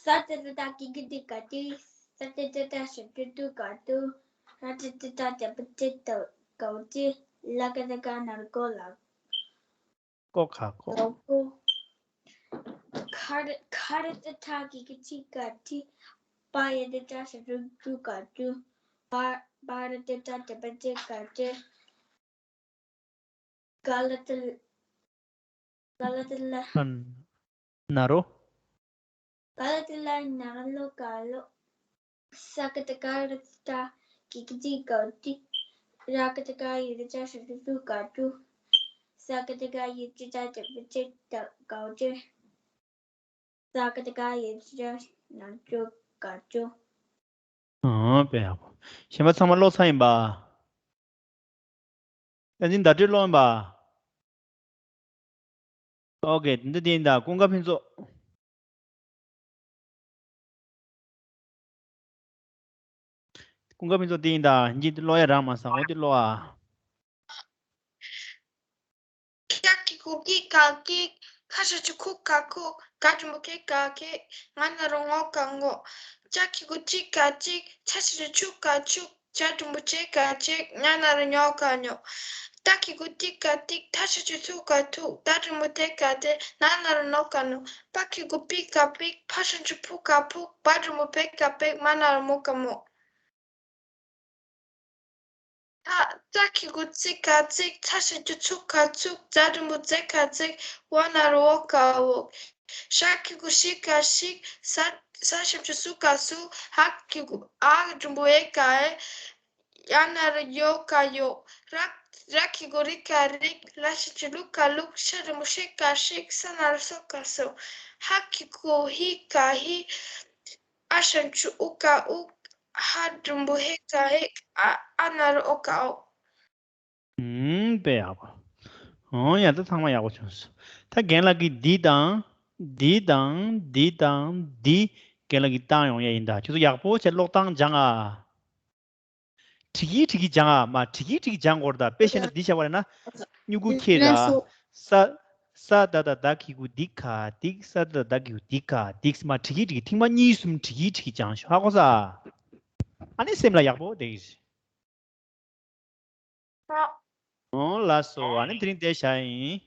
ས་ཏ་བཏགས་སྟ་གི་གུ་སྟི་ག་སྟིག། ས་ཏ་བཏགས་སྟ་ཞབས་ཀྱུ་སྟུ་ག་སྟུག། ར་ཏ་བཏགས་རྟ་འགྲེང་བུ་རྩེ་ག་རྩེག། ལ་ཀ་བཏགས་ཀ་ན་རོ་ཀློ་ག་ཀློག། ཀློག་ག་ཀློག། ཀློག་ཀློག། ཁ་ར་ཁ་ར་བཏགས་ཁྲ་གི་གུ་ཁྲི་ག་ཁྲིག། པ་ཡ་བཏགས་པྱ་ཞབས་ཀྱུ་པྱུ་ག་པྱུག། བ་བ་ར་བཏགས་བྲ་འགྲེང་བུ་བྲེ་ག་བྲེག། ག་ལ་བཏགས་ག་ལ་བཏགས་ཀླ། ན་རོ། ག་ལ་བཏགས་ཀླ་ན་རོ་ཀློ་ག་ཀློག། ས་ག་བཏགས་སྐ་ར་བཏགས་སྐྲ་གི་གུ་སྐྲི་ག་སྐྲིག། ར་ག་བཏགས་རྒ་ཡ་བཏགས་རྒྱ་ཞབས་ཀྱུ་རྒྱུ་ག་སྒྲུག། ས་ག་བཏགས་སྒ་ཡ་བཏགས་སྒྲ་འགྲེང་བུ་སྒྲེ་ག་སྒྲེག། ས་ག་བཏགས་སྒ་ཡ་བཏགས་སྒྲ་ན་རོ་སྒྲོ་ག་སྒྲོག། ཨང་། དཔེ་ཡག་པོ། གཞན་པ་ཚང་མ་ཀློག་ཚར་ཡིན་པ། བསྟན་འཛིན་ཟླ་སྒྲོན་ཀློག་ཡིན་པ། ཨོ་ཀེ། དེ་འདྲ་དེ་ཡིན་ད། ཀུན་དགའ་ཕུན་ཚོགས། ཀུན་དགའ་ཕུན་ཚོགས་དེ་ཡིན་ད། འདི་ཀློག་ཡ་རག་མ་སོང་། འོ་དེ་ཀློག་ཨ། ཀྱ་གི་གུ་ཀི་ག་ཀིག་ཁ་ཞབས་ཀྱུ་ཁུ་ག་ཁུག་ག་འགྲེང་བུ་གེ་ག་གེག་ང་ན་རོ་ངོ་ག་ངོག་ཅ་གི་གུ་ཅི་ག་ཅིག་ཆ་ཞབས་ཀྱུ་ཆུ་ག་ཆུག་ཇ་འགྲེང་བུ་ཇེ་ག་ཇེག་ཉ་ན་རོ་ཉོ་ག་ཉོག་ཏ་གི་གུ་ཏི་ག་ཏིག་ཐ་ཞབས་ཀྱུ་ཐུ་ག་ཐུག་ད་འགྲེང་བུ་དེ་ག་དེ་ན་ན་རོ་ནོ་ག་ནོག་པ་གི་གུ་པི་ག་པིག་ཕ་ཞབས་ཀྱུ་ཕུ་ག་ཕུག་བ་འགྲེང་བུ་བེ་ག་བེག་མ་ན་རོ་མོ་ག་མོག་ད་ཙ་གི་གུ་ཙི་ག་ཙིག་ཚ་ཞབས་ཀྱུ་ཚུ་ག་ཚུག་ཛ་འགྲེང་བུ་ཛེ་ག་ཛེག་ཝ་ན་རོ་ཝོ་ག་ཝོག་ཞ་གི་གུ་ཤི་ག་ཤིག་ས་ས་ཞབས་ཀྱུ་སུ་ག་སུག་ཧ་གི་གུ་ཨ་འགྲེང་བུ་ཨེ་ག་ཨེ། ཡ་ན་རོ་ཡོ་ག་ཡོག་ར་ར་གི་གུ་རི་ག་རིག་ལ་ཞབས་ཀྱུ་ལུ་ག་ལུག་ཤ་འགྲེང་བུ་ཤི་ག་ཤིག་ས་ན་རོ་སོ་ག་སོག་ཧ་གི་གུ་ཧི་ག་ཧི། ཨ་ཞབས་ཀྱུ་ཨུ་ག་ཨུག་ཧ་འགྲེང་བུ་ཧེ་ག་ཧེག་ཨ་ཨ་ན་རོ་ཨོ་ག་ཨོག་ཨུམ། དཔེ་ཡག་པོ། འོ་ཡ། ད་ཚང་མ་ཡག་པོ་བྱུང་སོང་། ད་རྒན་ལགས་ཀྱིས་འདི་དང་འདི་དང་འདི་དང་འདི་རྒན་ལགས་ཀྱིས་བཏང་ཡོང་ཡ་ཡིན་ད། ཁྱོད་ཚོ་ཡག་པོ་བྱས་ཀློག་སྟངས་སྦྱང་ཨ། བྲིས་ཀྱི་བྲིས་ཀྱི་སྦྱང་ཨ། མ་བྲིས་ཀྱི་བྲིས་ཀྱི་སྦྱང་དགོས་རེད་ད། དཔེ་བཤད་ན་འདི་བྱ་བ་རེད་ན། སྨྱུ་གུ་ཁྱེར་ར། ས་ས་ད་ད་ད་གི་གུ་འདི་ག་འདིག་ས་ད་ད་ད་གི་གུ་འདི་ག་འདིག་མ་བྲིས་ཀྱི་བྲིས་ཀྱི་ཐེངས་མ་གཉིས་གསུམ་བྲིས་ཀྱི་བྲིས་ཀྱི་སྦྱང་ཤོག་ཧ་གོ་ས། ཨ་ནི་སེམས་ལ་ཡག་པོ་བསྡད་ཀྱི་རེད། ཨོ་ལགས་སོ། ཨ་ནི་དེ་རིང་དེ་བཞག་ཡིན།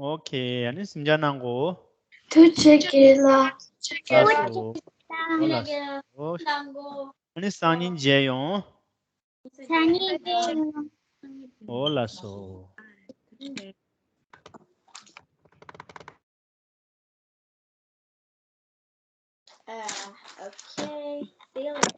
ཨོ་ཁེ། ཨ་ནི་གཟིམ་འཇག་གནང་གོ། ཐུགས་རྗེ་ཆེ་ལགས། ལགས་སོ། ཨོ་ལགས་སོ། ཨ་ནི་སང་ཉིན་མཇལ་ཡོང་། སང་ཉིན་མཇལ་ཡོང་། ཨོ་ལགས་སོ། Uh, okay, Felix.